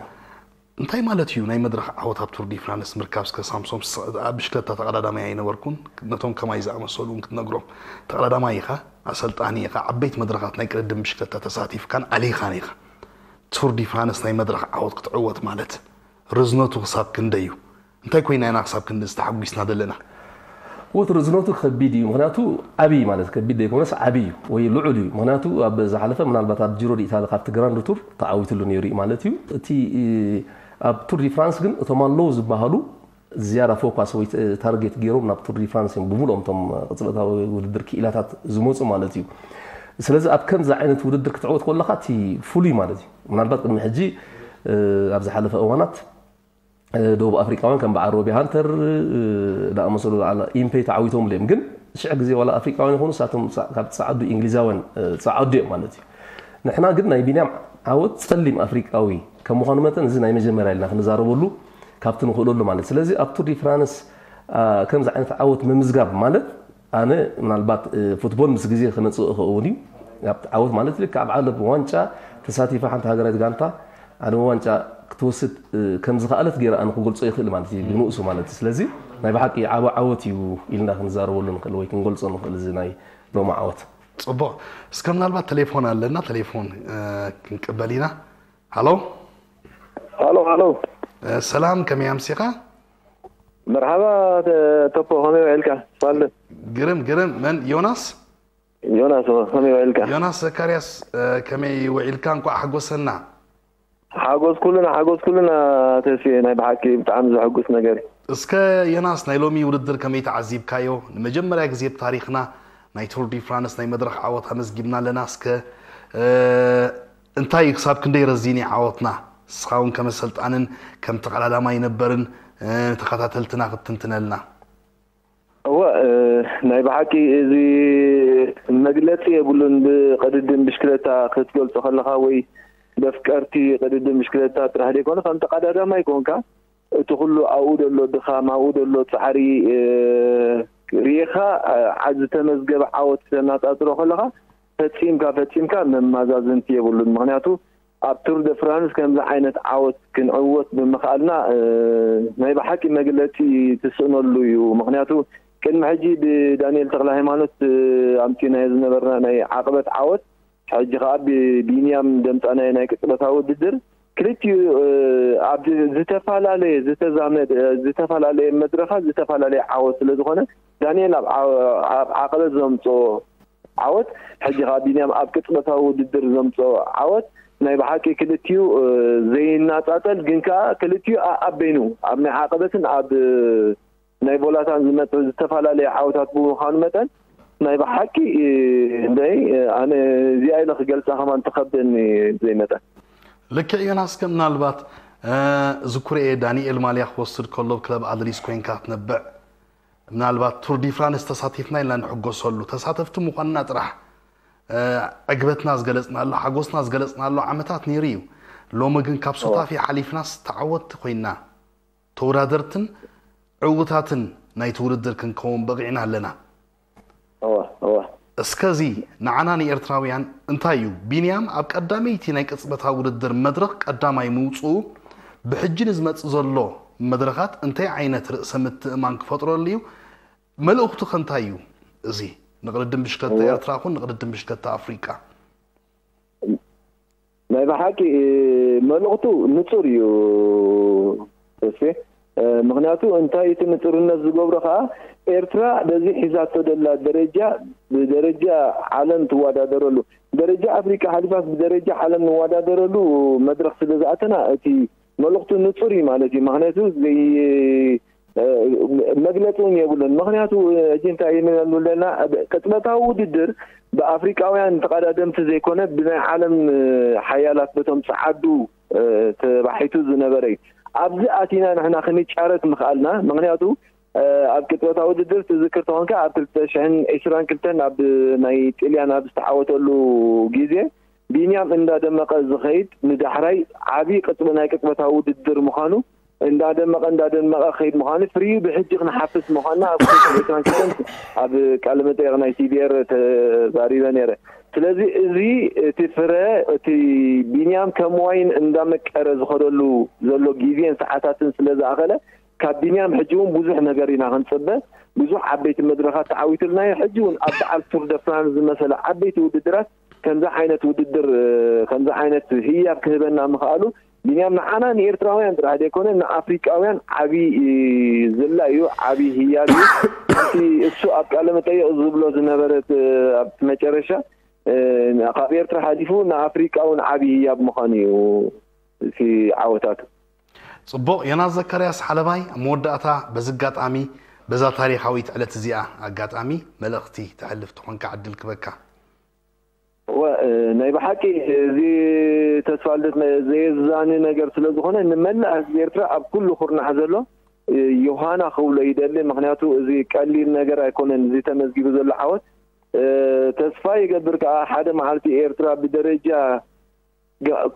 እንታይ ማለት እዩ ናይ መድረኽ ዓወት ኣብ ቱር ዲ ፍራንስ ምርካብ እስከ ሳምሶም? ኣብ ብሽክለታ ተቐዳዳማይ ኣይነበርኩን። ነቶም ከማይ ዝኣመሰሉ እውን ክትነግሮም። ተቐዳዳማይ ኢኻ፣ ኣሰልጣኒ ኢኻ፣ ዓበይቲ መድረኻት ናይ ቅድድም ብሽክለታ ተሳቲፍካን ኣሊኻን ኢኻ። ቱር ዲ ፍራንስ ናይ መድረኽ ዓወት ክትዕወት ማለት ርዝነቱ ክሳብ ክንደይ እዩ? እንታይ ኮይና ኢና ክሳብ ክንዲ ዝተሓጒስና ዘለና? ወት ርዝነቱ ከቢድ እዩ። ምክንያቱ ዓብዪ ማለት ከቢድ ዘይኮነስ ዓብዪ እዩ ወይ ልዑል እዩ። ምክንያቱ ኣብ ዝሓለፈ ምናልባት ኣብ ጂሮ ዲኢታሊ ካብቲ ግራንድ ቱር ተዓዊትሉ ነይሩ እዩ ማለት እዩ። እቲ ኣብ ቱር ዲ ፍራንስ ግን እቶም ኣለዉ ዝበሃሉ ዝያዳ ፎካስ ወይ ታርጌት ገይሮም ናብ ቱር ዲ ፍራንስ እዮም ብምልኦም እቶም ቅፅበታዊ ውድድር ክኢላታት ዝመፁ ማለት እዩ። ስለዚ ኣብ ከምዚ ዓይነት ውድድር ክትዕወት ከለካ እቲ ፍሉይ ማለት እዩ። ምናልባት ቅድሚ ሕጂ ኣብ ዝሓለፈ እዋናት ደቡብ ኣፍሪቃውያን ከም በዓል ሮቢ ሃንተር ዝኣመሰሉ ኢምፔ ተዓዊቶምሉ እዮም። ግን ሽዕ ግዜ ዋላ ኣፍሪቃውያን ይኾኑ ንሳቶም ካብ ፃዓዱ እንግሊዛውያን ፃዓዱ እዮም ማለት እዩ። ንሕና ግን ናይ ቢንያም ዓወት ፀሊም ኣፍሪቃዊ ከም ምዃኑ መጠን እዚ ናይ መጀመርያ ኢልና ክንዛረበሉ ካብቲ ንኽእለሉ ማለት። ስለዚ ኣብ ቱር ዲ ፍራንስ ከምዚ ዓይነት ዓወት ምምዝጋብ ማለት ኣነ ምናልባት ፉትቦል ምስ ግዜ ክመፅእ ይኸውን እዩ። ኣብቲ ዓወት ማለት ልክዕ ኣብ ዓለም ዋንጫ ተሳቲፋ ሓንቲ ሃገራዊት ጋንታ ዓለም ዋንጫ ክትወስድ ከም ዝኸኣለት ገይረ ኣነ ክገልፆ ይኽእል ማለት እዩ ብንኡሱ ማለት እዩ። ስለዚ ናይ ብሓቂ ዓቢ ዓወት እዩ ኢልና ክንዛረበሉ ንኽእል ወይ ክንገልፆ ንኽእል እዚ ናይ ሎሚ ዓወት። ፅቡቕ። እስከ ምናልባት ቴሌፎን ኣለና፣ ቴሌፎን ክንቅበል ኢና። ሃሎ። ሃሎ፣ ሃሎ። ሰላም፣ ከመይ ኣምሲኻ? መርሓባ፣ ተ-፣ ተፖ፣ ከመይ ውዒልካ? ሳልም። ግርም፣ ግርም። መን? ዮናስ? ዮናስ፣ ከመይ ውዒልካ? ዮናስ ዘካርያስ፣ ከመይ ውዒልካ? እንቋዕ ሓጎሰና። ሓጎስ ኩልና፣ ሓጎስ ኩልና ተስፌ፣ ናይ ብሓቂ ብጣዕሚ ዘሐጉስ ነገር እዩ። እስከ ዮናስ፣ ናይ ሎሚ ውድድር ከመይ ተዓዚብካዮ? ንመጀመርያ ግዜ ብታሪኽና ናይ ቱር ዲ ፍራንስ ናይ መድረኽ ዓወት ኣመዝጊብና ኣለና። እስከ፣ እ፣ እንታይ እዩ፣ ክሳብ ክንደይ ረዚን እዩ ዓወትና? ንስኻ እውን ከም ኣሰልጣንን ከም ተቐዳዳማይ ነበርን፣ እ፣ ንተኸታተልትና ክትትንትነልና። እወ፣ እ፣ ናይ ብሓቂ እዚ መግለጺ የብሉን። ብቅድድም ብሽክለታ ክትገልጾ ከለኻ ወይ በፍቀርቲ ቅድድም ብሽክለታ ጥራሕ ዘይኮነ ከም ተቐዳዳማይ ኮንካ እቲ ኩሉ ኣብኡ ዘሎ ድኻም፣ ኣብኡ ዘሎ ጻዕሪ፣ እ፣ ርኢኻ፣ እ፣ ዓ-፣ ዝተመዝገበ ዓወት ክተነጻጽሮ ከለኻ ፈጺምካ፣ ፈጺምካ መማዛዝንቲ የብሉን። ምኽንያቱ ኣብ ቱር ደ ፍራንስ ከምዚ ዓይነት ዓወት ክንዕወት ብምኽኣልና ናይ ብሓቂ መግለፂ ትስእነሉ እዩ። ምክንያቱ ቅድሚ ሕጂ ብዳንኤል ተክለ ሃይማኖት ኣምፂናዮ ዝነበርና ናይ ዓቕበት ዓወት፣ ሕጂ ከዓ ብቢንያም ደምፃናዮ ናይ ቅፅበታዊ ውድድር፣ ክልቲኡ ኣብ ዝተፈላለየ ዝተዛመደ ዝተፈላለየ መድረኻት ዝተፈላለየ ዓወት ስለዝኾነ፣ ዳንኤል ኣብ ዓቕበት ዘምፅኦ ዓወት፣ ሕጂ ከዓ ቢንያም ኣብ ቅፅበታዊ ውድድር ዘምፅኦ ዓወት ናይ ብሓቂ ክልቲኡ ዘይናፃፀል፣ ግን ከዓ ክልቲኡ ኣበይኑ ኣብ ናይ ዓቐበትን ኣብ ናይ ቦላታን ዝመፅእ ዝተፈላለየ ዓወታት ብምዃኑ መጠን፣ ናይ ብሓቂ እንደይ ኣነ እዚኣ ኢለ ክገልፃ ከማን ትኸብደኒ ዘይመጠን። ልክዕ ዮናስ፣ ከም ምናልባት ዝኩርኤ ዳንኤል ማልያ ክወስድ ከሎ ክለብ ኣድሊስ ኮይንካ ክትነብዕ፣ ምናልባት ቱር ዲ ፍራንስ ተሳቲፍና ኢልና ንሕጎሰሉ ተሳተፍቲ ምዃንና ጥራሕ ዕግበትና ዝገለፅናሉ፣ ሓጎስና ዝገለፅናሉ ዓመታት ነይሩ እዩ። ሎሚ ግን ካብ ሱታፌ ሓሊፍናስ ተዓወትቲ ኮይንና ተወዳደርትን ዕዉታትን ናይቲ ውድድር ክንከውን በቒዕና ኣለና። እስከዚ ንዓና ንኤርትራውያን እንታይ እዩ ቢንያም ኣብ ቀዳመይቲ ናይ ቅጽበታዊ ውድድር መድረኽ ቀዳማይ ምውጽኡ፣ ብሕጂ ንዝመጽእ ዘሎ መድረኻት እንታይ ዓይነት ርእሰ ምትእማን ክፈጥረሉ እዩ? መልእኽቱ ከ እንታይ እዩ? እዚ ንቕድድም ብሽክለታ ኤርትራ ኹን ንቕድድም ብሽክለታ ኣፍሪቃ። ናይ ብሓቂ መልእኽቱ ንጹር እዩ ተስፌ። ምክንያቱ እንታይ እቲ ንጹርነት ዝገብሮ ከዓ ኤርትራ በዚ ሒዛቶ ደላ ደረጃ ብደረጃ ዓለም ትወዳደረሉ፣ ደረጃ ኣፍሪቃ ሓሊፋስ ብደረጃ ዓለም ንወዳደረሉ መድረኽ ስለ ዝኣተና እቲ መልእኽቱ ንጹር እዩ ማለት እዩ። ምክንያቱ ዘይ መግለፂ እውን የብሉን። ምክንያቱ ሕጂ እንታይ ንብለና ቅፅበታዊ ውድድር ብኣፍሪቃውያን ተቐዳደምቲ ዘይኮነ ብናይ ዓለም ሓያላት በቶም ፀዓዱ ተባሒቱ ዝነበረ እዩ። ኣብዚ ኣቲና ንሕና ክንጫረት ምኽኣልና ምክንያቱ ኣብ ቅፅበታዊ ውድድር ትዝክር ተኾንካ ኣብ ክልተ ሽሕን ዕስራን ክልተን ኣብ ናይ ጥልያን ኣብ ዝተዓወተሉ ግዜ ቢንያም እንዳደመቐ ዝኸይድ ንዳሕራይ ዓብዪ ቅፅበ ናይ ቅፅበታዊ ውድድር ምዃኑ እንዳደመቐ እንዳደመቐ ከይድ ምዃኑ ፍርዩ ብሕጂ ክንሓፍስ ምዃንና ኣብ ክልተ ሽሕን ዕስራን ክልተን ኣብ ቃለ መጠየቕ ናይ ቲቢኤር ተዛሪበ ነይረ። ስለዚ እዚ እቲ ፍረ እቲ ቢንያም ከም ዋይን እንዳመቀረ ዝኸደሉ ዘሎ ግዜን ሰዓታትን ስለ ዝኣኸለ ካብ ቢንያም ሕጂ እውን ብዙሕ ነገር ኢና ክንፅበ። ብዙሕ ዓበይቲ መድረኻት ተዓዊቱልና እዩ። ሕጂ እውን ኣብ በዓል ቱር ደ ፍራንስ ዝመሰለ ዓበይቲ ውድድራት ከምዚ ዓይነት ውድድር ከምዚ ዓይነት ህያብ ክህበና ምኽኣሉ ቢንያም ንዓና ንኤርትራውያን ጥራሕ ዘይኮነ ንኣፍሪቃውያን ዓብዪ ዝላ እዩ፣ ዓብዪ ህያብ እዩ። እቲ እሱ ኣብ ቃለ መጠይቕ ዝብሎ ዝነበረ ኣብቲ መጨረሻ ካብ ኤርትራ ሓሊፉ ንኣፍሪቃ እውን ዓብዪ ህያብ ምዃኑ እዩ እቲ ዓወታቱ። ጽቡቕ። ዮናስ ዘካርያስ ሓለባይ፣ ኣብ መወዳእታ በዚ ኣጋጣሚ በዛ ታሪኻዊት ዕለት እዚኣ ኣጋጣሚ መልእኽቲ ተሕልፍ ተኾንካ ዕድል ክበካ። እወ፣ ናይ ብሓቂ እዚ ተስፋ ልደት ዘየዛኒ ነገር ስለ ዝኾነ ንመላእ ህዝቢ ኤርትራ ኣብ ኩሉ ኩርናዕ ዘሎ ዮሃና ክብሎ ይደሊ። ምክንያቱ እዚ ቀሊል ነገር ኣይኮነን እዚ ተመዝጊቡ ዘሎ ዓወት። ተስፋ ይገብር ከዓ ሓደ መዓልቲ ኤርትራ ብደረጃ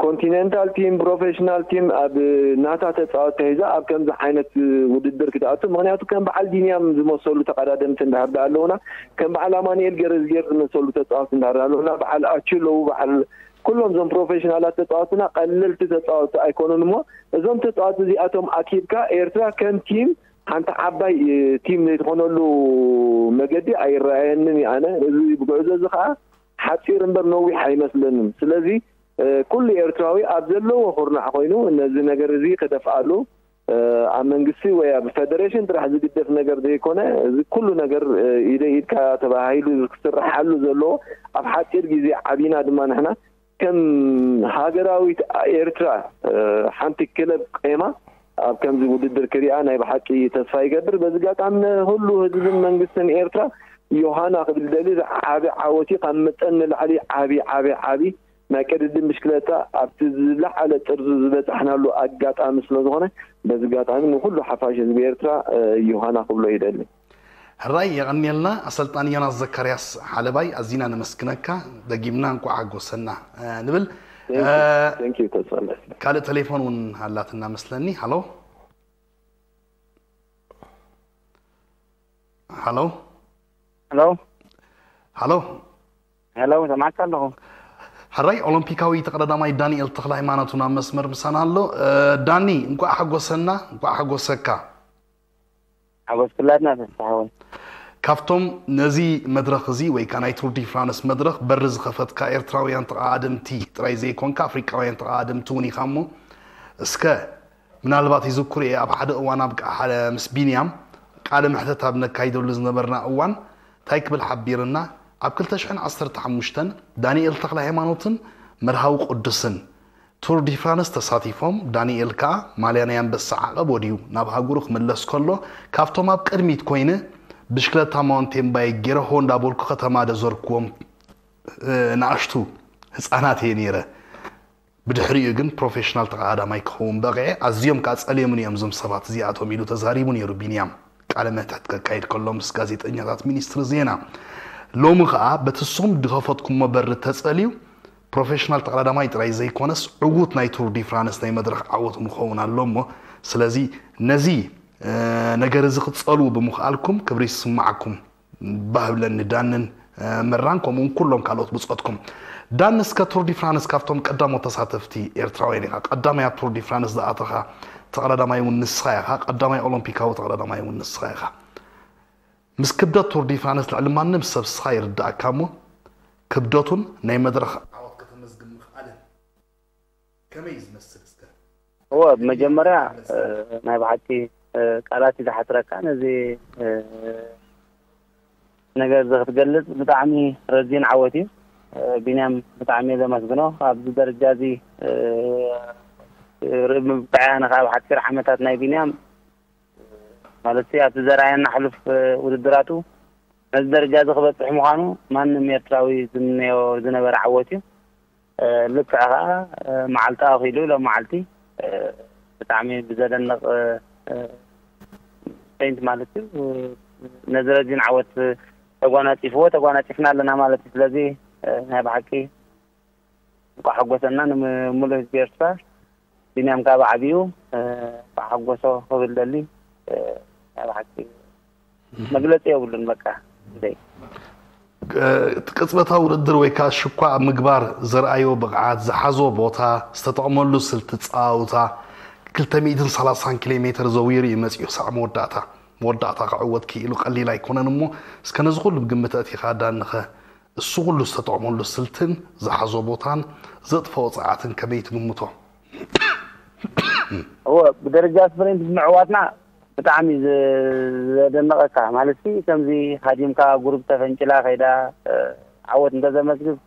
ኮንቲኔንታል ቲም ፕሮፌሽናል ቲም ኣብ ናታ ተፃወት ተሒዛ ኣብ ከምዚ ዓይነት ውድድር ክትኣቱ ምክንያቱ ከም በዓል ቢንያም ዝመሰሉ ተቐዳደምቲ እንዳሕር ዳ ኣለውና ከም በዓል ኣማንኤል ገረዝጌር ዝመሰሉ ተፃወት እንዳሕር ዳ ኣለውና በዓል ኣችለው በዓል ኩሎም እዞም ፕሮፌሽናላት ተፃወትና ቀለልቲ ተፃወቲ ኣይኮኑን እሞ እዞም ተፃወቲ እዚኣቶም ኣኪብካ ኤርትራ ከም ቲም ሓንቲ ዓባይ ቲም ዘይትኾነሉ መገዲ ኣይረኣየንን እዩ ኣነ እዚ ብጉዕዞ እዚ ከዓ ሓፂር እምበር ነዊሕ ኣይመስለንን ስለዚ ኩሉ ኤርትራዊ ኣብ ዘለዎ ኩርናዕ ኮይኑ ነዚ ነገር እዚ ክደፍኣሉ ኣብ መንግስቲ ወይ ኣብ ፈደሬሽን ጥራሕ ዝግደፍ ነገር ዘይኮነ እዚ ኩሉ ነገር ኢደ ኢድካ ተባሂሉ ክስርሓሉ ዘለዎ ኣብ ሓፂር ግዜ ዓቢና ድማ ንሕና ከም ሃገራዊት ኤርትራ ሓንቲ ክለብ ቆይማ ኣብ ከምዚ ውድድር ክሪኣ ናይ ብሓቂ ተስፋ ይገብር። በዚ ኣጋጣሚ ንኩሉ ህዝብን መንግስትን ኤርትራ ዮሃና ክብል ደሊ ዓቢ ዓወት እዩ። ካብ መጠን ንላዕሊ ዓቢ ዓቢ ዓቢ ናይ ቅድድም ብሽክለታ ኣብቲ ዝለዓለ ጥርዙ ዝበጻሕናሉ ኣጋጣሚ ስለዝኾነ በዚ ኣጋጣሚ ንኩሉ ሓፋሽ ህዝቢ ኤርትራ ዮሃና ክብሎ ይደሊ። ሕራይ የቐንየልና ኣሰልጣኒ ዮናስ ዘካርያስ ሓለባይ ኣዚና ነመስግነካ። ደጊምና እንቋዕ ሓጎሰና ንብል። Thank you ተስፋ። ካልእ ቴሌፎን እውን ኣላትና መስለኒ። ሃሎ ሃሎ ሄሎ ሃሎ ሄሎ ሰማዕካ ኣለኹ። ሕራይ ኦሎምፒካዊ ተቐዳዳማይ ዳንኤል ተኽለ ሃይማኖት ናብ መስመር ምሳና ኣሎ። ዳኒ፣ እንኳዕ ሓጎሰና፣ እንኳዕ ሓጎሰካ። ሓጎስ ኩላትና ተስፋ ሓወይ። ካብቶም ነዚ መድረኽ እዚ ወይ ከዓ ናይ ቱር ዲ ፍራንስ መድረኽ በሪ ዝኸፈትካ ኤርትራውያን ተቓደምቲ ጥራይ ዘይኮንካ ኣፍሪቃውያን ተቓደምቲ እውን ኢኻ እሞ እስከ ምናልባት ይዝክሩ እየ ኣብ ሓደ እዋን ኣብ ምስ ቢንያም ቃለ መሕተት ኣብ ነካይደሉ ዝነበርና እዋን እንታይ ክብል ሓቢርና ኣብ ክልተ ሽሕን ዓሰርተ ሓሙሽተን ዳንኤል ተኽለ ሃይማኖትን መርሃዊ ቅዱስን ቱር ዲ ፍራንስ ተሳቲፎም ዳንኤል ከኣ ማልያ ናይ ኣንበሳ ዓቐብ ወድዩ ናብ ሃገሩ ክምለስ ከሎ ካብቶም ኣብ ቅድሚት ኮይነ ብሽክለታ ማውንቴን ባይክ ገይረ ሆ እንዳበልኩ ከተማ ደዘርክዎም ንኣሽቱ ህፃናት እየ ነይረ። ብድሕሪኡ ግን ፕሮፌሽናል ተቐዳዳማይ ክኸውን በቕዐ። ኣዝዮም ከኣ ጸልዮምኒ እዮም እዞም ሰባት እዚኣቶም ኢሉ ተዛሪቡ ነይሩ ቢንያም ቃለ መሕትት ከካይድ ከሎ ምስ ጋዜጠኛታት ሚኒስትሪ ዜና። ሎሚ ከኣ በቲ ሶም ዝኸፈትኩሞ በሪ ተጸልዩ ፕሮፌሽናል ተቐዳዳማይ ጥራይ ዘይኮነስ ዕዉት ናይ ቱር ዲ ፍራንስ ናይ መድረኽ ዓወት እውን ክኸውን ኣሎ እሞ ስለዚ ነዚ ነገር እዚ ክትጸልዉ ብምኽኣልኩም ክብሪ ይስምዓኩም። ባህ ብለኒ ዳንን መራን ከምኡውን ኩሎም ካልኦት ብጾትኩም። ዳን እስከ ቱር ዲ ፍራንስ ካብቶም ቀዳሞት ተሳተፍቲ ኤርትራውያን ኢኻ። ቀዳማይ ኣብ ቱር ዲ ፍራንስ ዝኣተኻ ተቐዳዳማይ እውን ንስኻ ኢኻ። ቀዳማይ ኦሎምፒካዊ ተቐዳዳማይ እውን ንስኻ ኢኻ። ምስ ክብደት ቱር ዲ ፍራንስ ልዕሊ ማንም ሰብ ስኻ ይርዳእካ እሞ ክብደቱን ናይ መድረኽ ዓወት ከተመዝግብ ምኽኣልን ከመይ እዩ ዝመስል እስከ? እወ ብመጀመርያ ናይ ብሓቂ ቃላት እዩ ዝሓስረካ ነዚ ነገር እዚ ክትገልፅ ብጣዕሚ ረዚን ዓወት እዩ። ቢንያም ብጣዕሚ እየ ዘመስግኖ ኣብዚ ደረጃ እዚ ርኢ ምብቃዕ ኣነ ከዓ ኣብ ሓፂር ዓመታት ናይ ቢንያም ማለት ኣብቲ ዘርኣየና ሕሉፍ ውድድራቱ ነዚ ደረጃ እዚ ክበፅሕ ምዃኑ ማንም ኤርትራዊ ዝምነዮ ዝነበረ ዓወት እዩ። ልክዕ ከዓ መዓልቲ ኣኺሉ ሎም መዓልቲ ብጣዕሚ ብዘደንቕ ፔንት ማለት እዩ ነዚ ረዚን ዓወት ተጓናፂፍዎ ተጓናፂፍና ኣለና ማለት እዩ። ስለዚ ናይ ብሓቂ እንኳ ሓጎሰና ንምሉእ ህዝቢ ኤርትራ ቢንያም ካብ ዓብዩ እንኳ ሓጎሶ ክብል ደሊ ናይ ብሓቂ መግለፂ የብሉን በቃ። እቲ ቅፅበታዊ ውድድር ወይ ከዓ ሽኳ ኣብ ምግባር ዘርኣዮ ብቕዓት፣ ዝሓዞ ቦታ፣ ዝተጠቕመሉ ስልቲ ኣፀዋውታ፣ ክልተ ሚእትን ሰላሳን ኪሎ ሜትር ዘዊሩ እዩ መፂኡ ክሳዕ መወዳእታ። መወዳእታ ክዕወት ክኢሉ ቀሊል ኣይኮነን እሞ እስከ ነዚ ኩሉ ብግምት ኣእቲኻ ዳንኸ እሱ ኩሉ ዝተጠቕመሉ ስልትን ዝሓዞ ቦታን ዘጥፈኦ ፀዓትን ከመይ ትግምቶ? እወ ብደረጃ ስፕሪንት ብምዕዋትና ብጣዕሚ ዘደነቐካ ማለት ሲ ከምዚ ሃዲምካ ጉሩብ ተፈንጭላ ከይዳ ዓወት እንተዘመዝግብ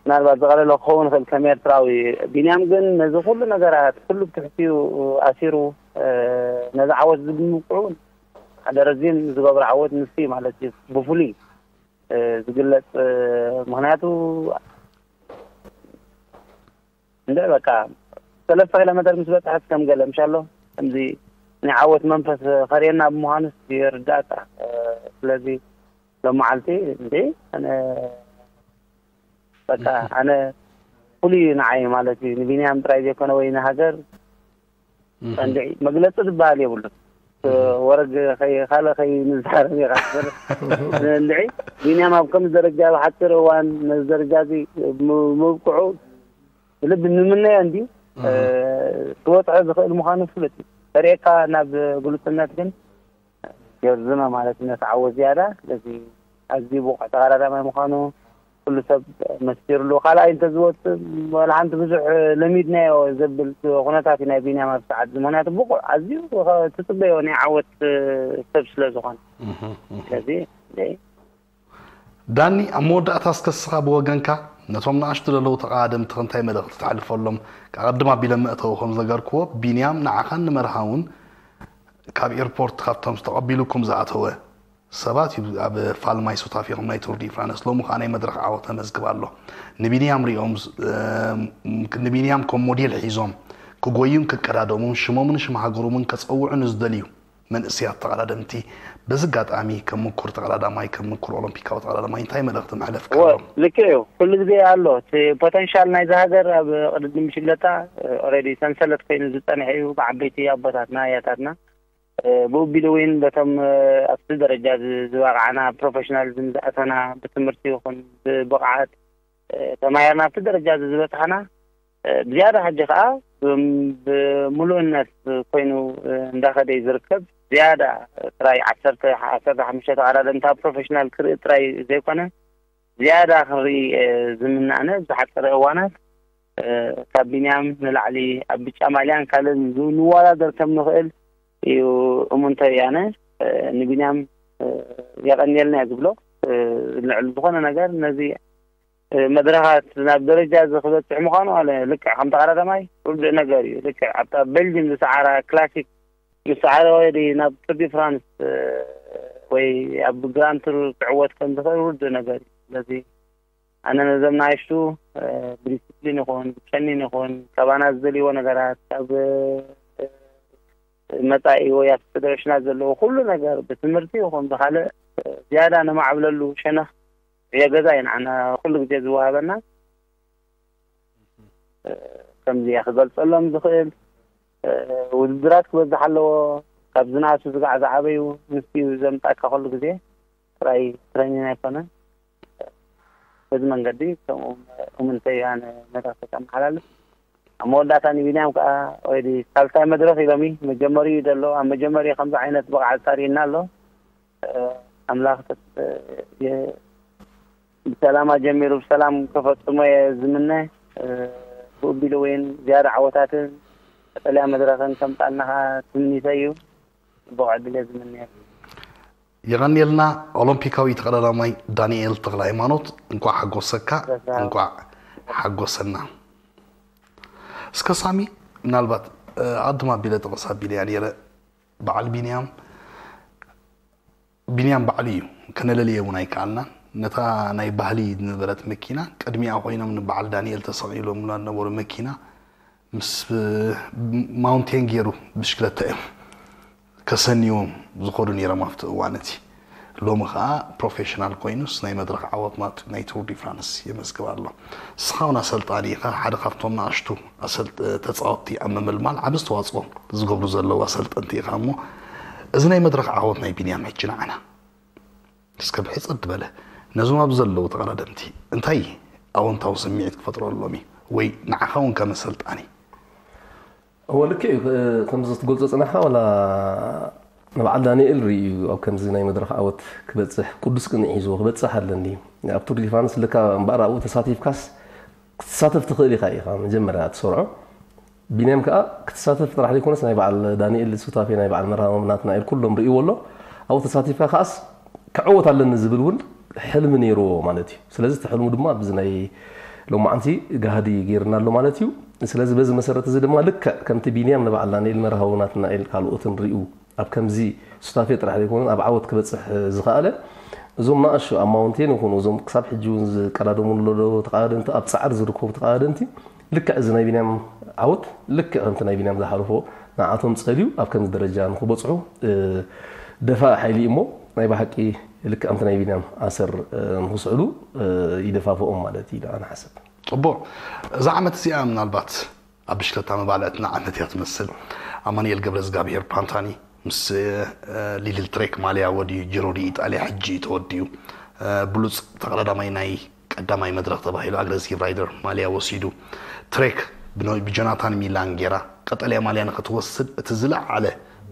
ምናልባት ዝቐለለ ክኸውን ይኽእል ከም ኤርትራዊ። ቢንያም ግን ነዚ ኩሉ ነገራት ኩሉ ብትሕቲኡ ኣሲሩ ነዚ ዓወት እዚ ብምብቅዑ ሓደ ረዚን ዝገብሮ ዓወት ንሱ እዩ ማለት እዩ ብፍሉይ ዝግለፅ ምክንያቱ እንደ በቃ ሰለስተ ኪሎ ሜትር ምስ በፅሐት ከም ገለ ምሻሎ ከምዚ ናይ ዓወት መንፈስ ከርእየና ብምዃኑ ይርዳእካ። ስለዚ ሎም መዓልቲ እንዴ ኣነ በቃ ኣነ ፍሉይ እዩ ንዓይ ማለት እዩ ንቢንያም ጥራይ ዘይኮነ ወይ ንሃገር ቀንዲ መግለፂ ዝበሃል የብሉን። ወረግ ካልእ ከይ ንዛረብ ኢኻ እንድዒ ቢንያም ኣብ ከምዚ ደረጃ ብሓፂር እዋን ነዚ ደረጃ እዚ ምብቅዑ ብልቢ ንምነዮ እንድዩ ክበፅሖ ዝኽእል ምዃኑ ፍሉጥ እዩ። ተርእየካ ናብ ግሉፅነት ግን የርዝኖ ማለት እዩ ነቲ ዓወት ዝያዳ። ስለዚ ኣዝዩ ብቑዕ ተቐዳዳማይ ምዃኑ ኩሉ ሰብ መስኪርሉ። ካልኣይ እንተዝወፅእ ዋላ ሓንቲ ብዙሕ ለሚድናዮ ዘብል ኩነታት እዩ ናይ ቢንያም ኣብ ሰዓት እዚ። ምኽንያቱ ብቑዕ ኣዝዩ ትፅበዮ ናይ ዓወት ሰብ ስለ ዝኾነ። ስለዚ ዳኒ ኣብ መወዳእታ እስከ እስኻ ብወገንካ ነቶም ንኣሽቱ ዘለዉ ተቓደምትኽ እንታይ መልእኽቲ ተሕልፈሎም? ኣቐድም ኣቢለ መእተዊ ከም ዝነገርክዎ ቢንያም ንዓኻን ንመርሃውን ካብ ኤርፖርት ካብቶም ዝተቐቢሉኩም ዝኣተወ ሰባት እዩ ኣብ ፋልማይ ሱታፌኹም ናይ ቱር ዲ ፍራንስ ሎሚ ከዓ ናይ መድረኽ ዓወት ተመዝግብ ኣሎ ንቢንያም ሪኦም ንቢንያም ከም ሞዴል ሒዞም ክጎዩን ክቀዳደሙን ሽሞምን ሽም ሃገሮምን ከፀውዑ ንዝደልዩ መንእሰያት ተቐዳደምቲ በዚ ኣጋጣሚ ከም ምኩር ተቐዳዳማይ ከም ምኩር ኦሎምፒካዊ ተቐዳዳማይ እንታይ መልእኽቲ መሕለፍካ ኣሎ? ልክዕ እዩ ኩሉ ግዜ ኣሎ እቲ ፖተንሻል ናይዚ ሃገር ኣብ ቅድድም ብሽግለታ ኦሬዲ ሰንሰለት ኮይኑ ዝፀንሐ እዩ ብዓበይቲ ኣቦታትና ኣያታትና ብኡ ቢሉ እውን በቶም ኣብቲ ደረጃ ዝበቃዕና ፕሮፌሽናሊዝም ዝኣተና ብትምህርቲ ይኹን ብብቕዓት ተማሂርና ኣብቲ ደረጃ እዚ ዝበፅሓና፣ ብዝያዳ ሕጂ ከዓ ብምሉእነት ኮይኑ እንዳኸደ እዩ ዝርከብ። ዝያዳ ጥራይ ዓሰርተ ዓሰርተ ሓሙሽተ ተቐዳደምታ ፕሮፌሽናል ክርኢ ጥራይ ዘይኮነ፣ ዝያዳ ክንርኢ ዝምናእነ ዝሓፀረ እዋናት ካብ ቢንያም ንላዕሊ ኣብ ብጫ ማልያን ካልእን ንዋዳደር ከም ንኽእል እዩ እሙንተይ ኣነ። ንቢንያም የቐንየልና እየ ዝብሎ። ልዕሊ ዝኾነ ነገር ነዚ መድረኻት ናብ ደረጃ እዚ ክበፅሕ ምዃኑ ኣነ ልክዕ ከም ተቐዳዳማይ ርዱእ ነገር እዩ። ልክዕ ኣብታ ቤልጅም ዝሰዓራ ክላሲክ ምስ ሰዓረ ወይ ናብ ቱር ዲ ፍራንስ ወይ ኣብ ግራንድ ቱር ክዕወት ከም ዝኽእል ርዱእ ነገር እዩ። ስለዚ ኣነ ነዞም ንኣሽቱ ብዲስፕሊን ይኹን ብትሬኒን ይኹን ካባና ዝደልይዎ ነገራት ካብ መጻኢ ወይ ኣብ ፌደሬሽናት ዘለዎ ኩሉ ነገር ብትምህርቲ ይኹን ብኻልእ ዝያዳ ነማዕብለሉ ሸነኽ ዕዮ ገዛ እዩ ንዓና ኩሉ ግዜ ዝወሃበና። ከምዚ እየ ክገልጸሎም ዝኽእል። ውድድራት ክበዝሕ ኣለዎ። ካብ ዝነኣሱ ዝጋዕ ዝዓበዩ ምስቲ ዘምጻካ ኩሉ ግዜ ጥራይ ትሬኒን ኣይኮነን። በዚ መንገዲ ከምኡ እሙንተይ ኣነ መልእኽቲ ከመሓላልፍ። ኣብ መወዳእታ ንቢንያም ከዓ ወይ ሳልሳይ መድረኽ ኢሎሚ መጀመሪኡ ዘሎ ኣብ መጀመሪኡ ከምዚ ዓይነት ብቕዓት ኣርእዩና ኣሎ። ኣምላኽ ብሰላም ኣጀሚሩ ብሰላም ከፈፅሞ እየ ዝምነ። ብኡ ቢሉ እውን ዝያዳ ዓወታትን ቀጠልያ መድረኽን ከምፃልና ከዓ ትምኒተይ እዩ። ፅቡቕ ዕድል እየ ዝምነየሉ። የቐንየልና። ኦሎምፒካዊ ተቐዳዳማይ ዳንኤል ተኽለ ሃይማኖት፣ እንኳዕ ሓጎሰካ። እንኳዕ ሓጎሰና። እስከ ሳሚ፣ ምናልባት ኣድማ ቢለ ጠቐስ ኣቢለያ ነይረ። በዓል ቢንያም ቢንያም ባዕሉ እዩ፣ ከነለልየ እውን ኣይከኣልናን። ነታ ናይ ባህሊ ዝነበረት መኪና ቅድሚኣ ኮይኖም ንበዓል ዳንኤል ተሰቒሎምላ ዝነበሩ መኪና ምስ ማውንቴን ገይሩ ብሽክለታ እዮም ከሰንይዎም ዝኸዱ ነይሮም ኣብቲ እዋን እቲ። ሎሚ ከዓ ፕሮፌሽናል ኮይኑስ ናይ መድረኽ ዓወት ናይ ቱር ዲ ፍራንስ የመዝግብ ኣሎ። ንስኻ እውን ኣሰልጣኒ ኢኻ፣ ሓደ ካብቶም ንኣሽቱ ኣሰልጥ ተፃወትቲ ኣብ ምምልማል ዓቢ ኣስተዋፅኦ ዝገብሩ ዘለዉ ኣሰልጠንቲ ኢኻ እሞ እዚ ናይ መድረኽ ዓወት ናይ ቢንያም ሕጂ ንዓና እስከ ብሕፅር ዝበለ ነዞም ኣብዚ ዘለዉ ተቐዳደምቲ እንታይ ኣወንታዊ ስምዒት ክፈጥረሎም እዩ ወይ ንዓኻ እውን ከም ኣሰልጣኒ? እወ ልክዕ እዩ። ከምዚ ክትገልፆ ፅናሕካ ዋላ ንበዓል ዳንኤል ርእዩ ኣብ ከምዚ ናይ መድረኽ ዓወት ክበፅሕ ቅዱስ ቅንዕ ሒዝዎ ክበፅሕ ኣለኒ። ኣብ ቱር ዲ ፍራንስ ልካ እምበኣር ኣብኡ ተሳቲፍካስ ክትሳተፍ ትኽእል ኢኻ ኢኻ መጀመርያ ትሰርዖ። ቢንያም ከዓ ክትሳተፍ ጥራሕ ዘይኮነስ ናይ በዓል ዳንኤል ሱታፌ ናይ በዓል መርሃቦም ናትናኤል ኩሎም ርእይዎ ኣሎ። ኣብኡ ተሳቲፍካ ከዓስ ክዕወት ኣለኒ ዝብል እውን ሕልሚ ነይርዎ ማለት እዩ። ስለዚ እቲ ሕልሙ ድማ ኣብዚ ናይ ሎማዓንቲ ጋህዲ ገይርና ኣሎ ማለት እዩ። ስለዚ በዚ መሰረት እዚ ድማ ልክዕ ከምቲ ቢንያም ንበዓል ዳንኤል መርሃዊ ናትናኤል ካልኦትን ርእዩ ኣብ ከምዚ ሱታፌ ጥራሕ ዘይኮነ ኣብ ዓወት ክበፅሕ ዝኸኣለ እዞም ንኣሽቱ ኣብ ማውንቴን ይኹኑ እዞም ክሳብ ሕጂ እውን ዝቀዳደሙ ዘለዉ ተቐዳደምቲ ኣብ ፃዕሪ ዝርከቡ ተቐዳደምቲ ልክዕ እዚ ናይ ቢንያም ዓወት ልክዕ ከምቲ ናይ ቢንያም ዝሓለፎ ንዓቶም ፀልዩ ኣብ ከምዚ ደረጃ ንክበፅሑ ደፋኢ ሓይሊ እዩ እሞ ናይ ብሓቂ ልክዕ ከምቲ ናይ ቢንያም ኣሰር ንክስዕሉ ይደፋፍኦም ማለት እዩ ኢለ ኣነ ሓሰብ። ፅቡቕ። እዛ ዓመት እዚኣ ምናልባት ኣብ ብሽክለታ መባልዕትና ዓመት እያ ትመስል። ኣማኑኤል ገብረዝጋብሄር ፓንታኒ ምስ ሊድል ትሬክ ማልያ ወዲኡ ጂሮ ዲ ኢጣልያ ሕጂ እዩ ተወዲኡ። ብሉፅ ተቐዳዳማይ ናይ ቀዳማይ መድረኽ ተባሂሉ ኣግረሲቭ ራይደር ማልያ ወሲዱ። ትሬክ ብጆናታን ሚላን ጌራ ቀጠልያ ማልያ ንክትወስድ እቲ ዝለዓለ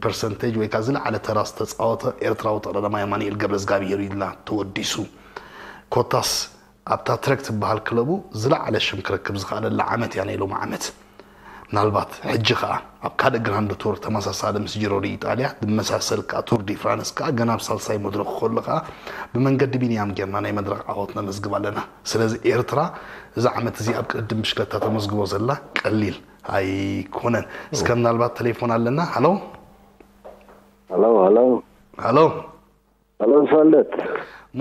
ፐርሰንቴጅ ወይ ከዓ ዝለዓለ ተራ ዝተፃወተ ኤርትራዊ ተቐዳዳማይ ኣማኑኤል ገብረዝጋብሄር ኢልና ተወዲሱ። ኮታስ ኣብታ ትረክ ትበሃል ክለቡ ዝለዓለ ሽም ክረክብ ዝኸኣለላ ዓመት እያ ናይ ሎሚ ዓመት። ምናልባት ሕጂ ኸኣ ኣብ ካልእ ግራንድ ቱር ተመሳሳሊ ምስ ጂሮ ዲ ኢጣልያ ዝመሳሰል ከኣ ቱር ዲ ፍራንስ ከኣ ገና ኣብ ሳልሳይ መድረኹ ከሎ ከኣ ብመንገዲ ቢንያም ጌርና ናይ መድረኽ ዓወት ነመዝግብ ኣለና። ስለዚ ኤርትራ እዚ ዓመት እዚ ኣብ ቅድድም ብሽክለታ ተመዝግቦ ዘላ ቀሊል ኣይኮነን። እስከ ምናልባት ተሌፎን ኣለና። ሃሎ ሃሎ ሃሎ ሃሎ ሰላም ሰንበት።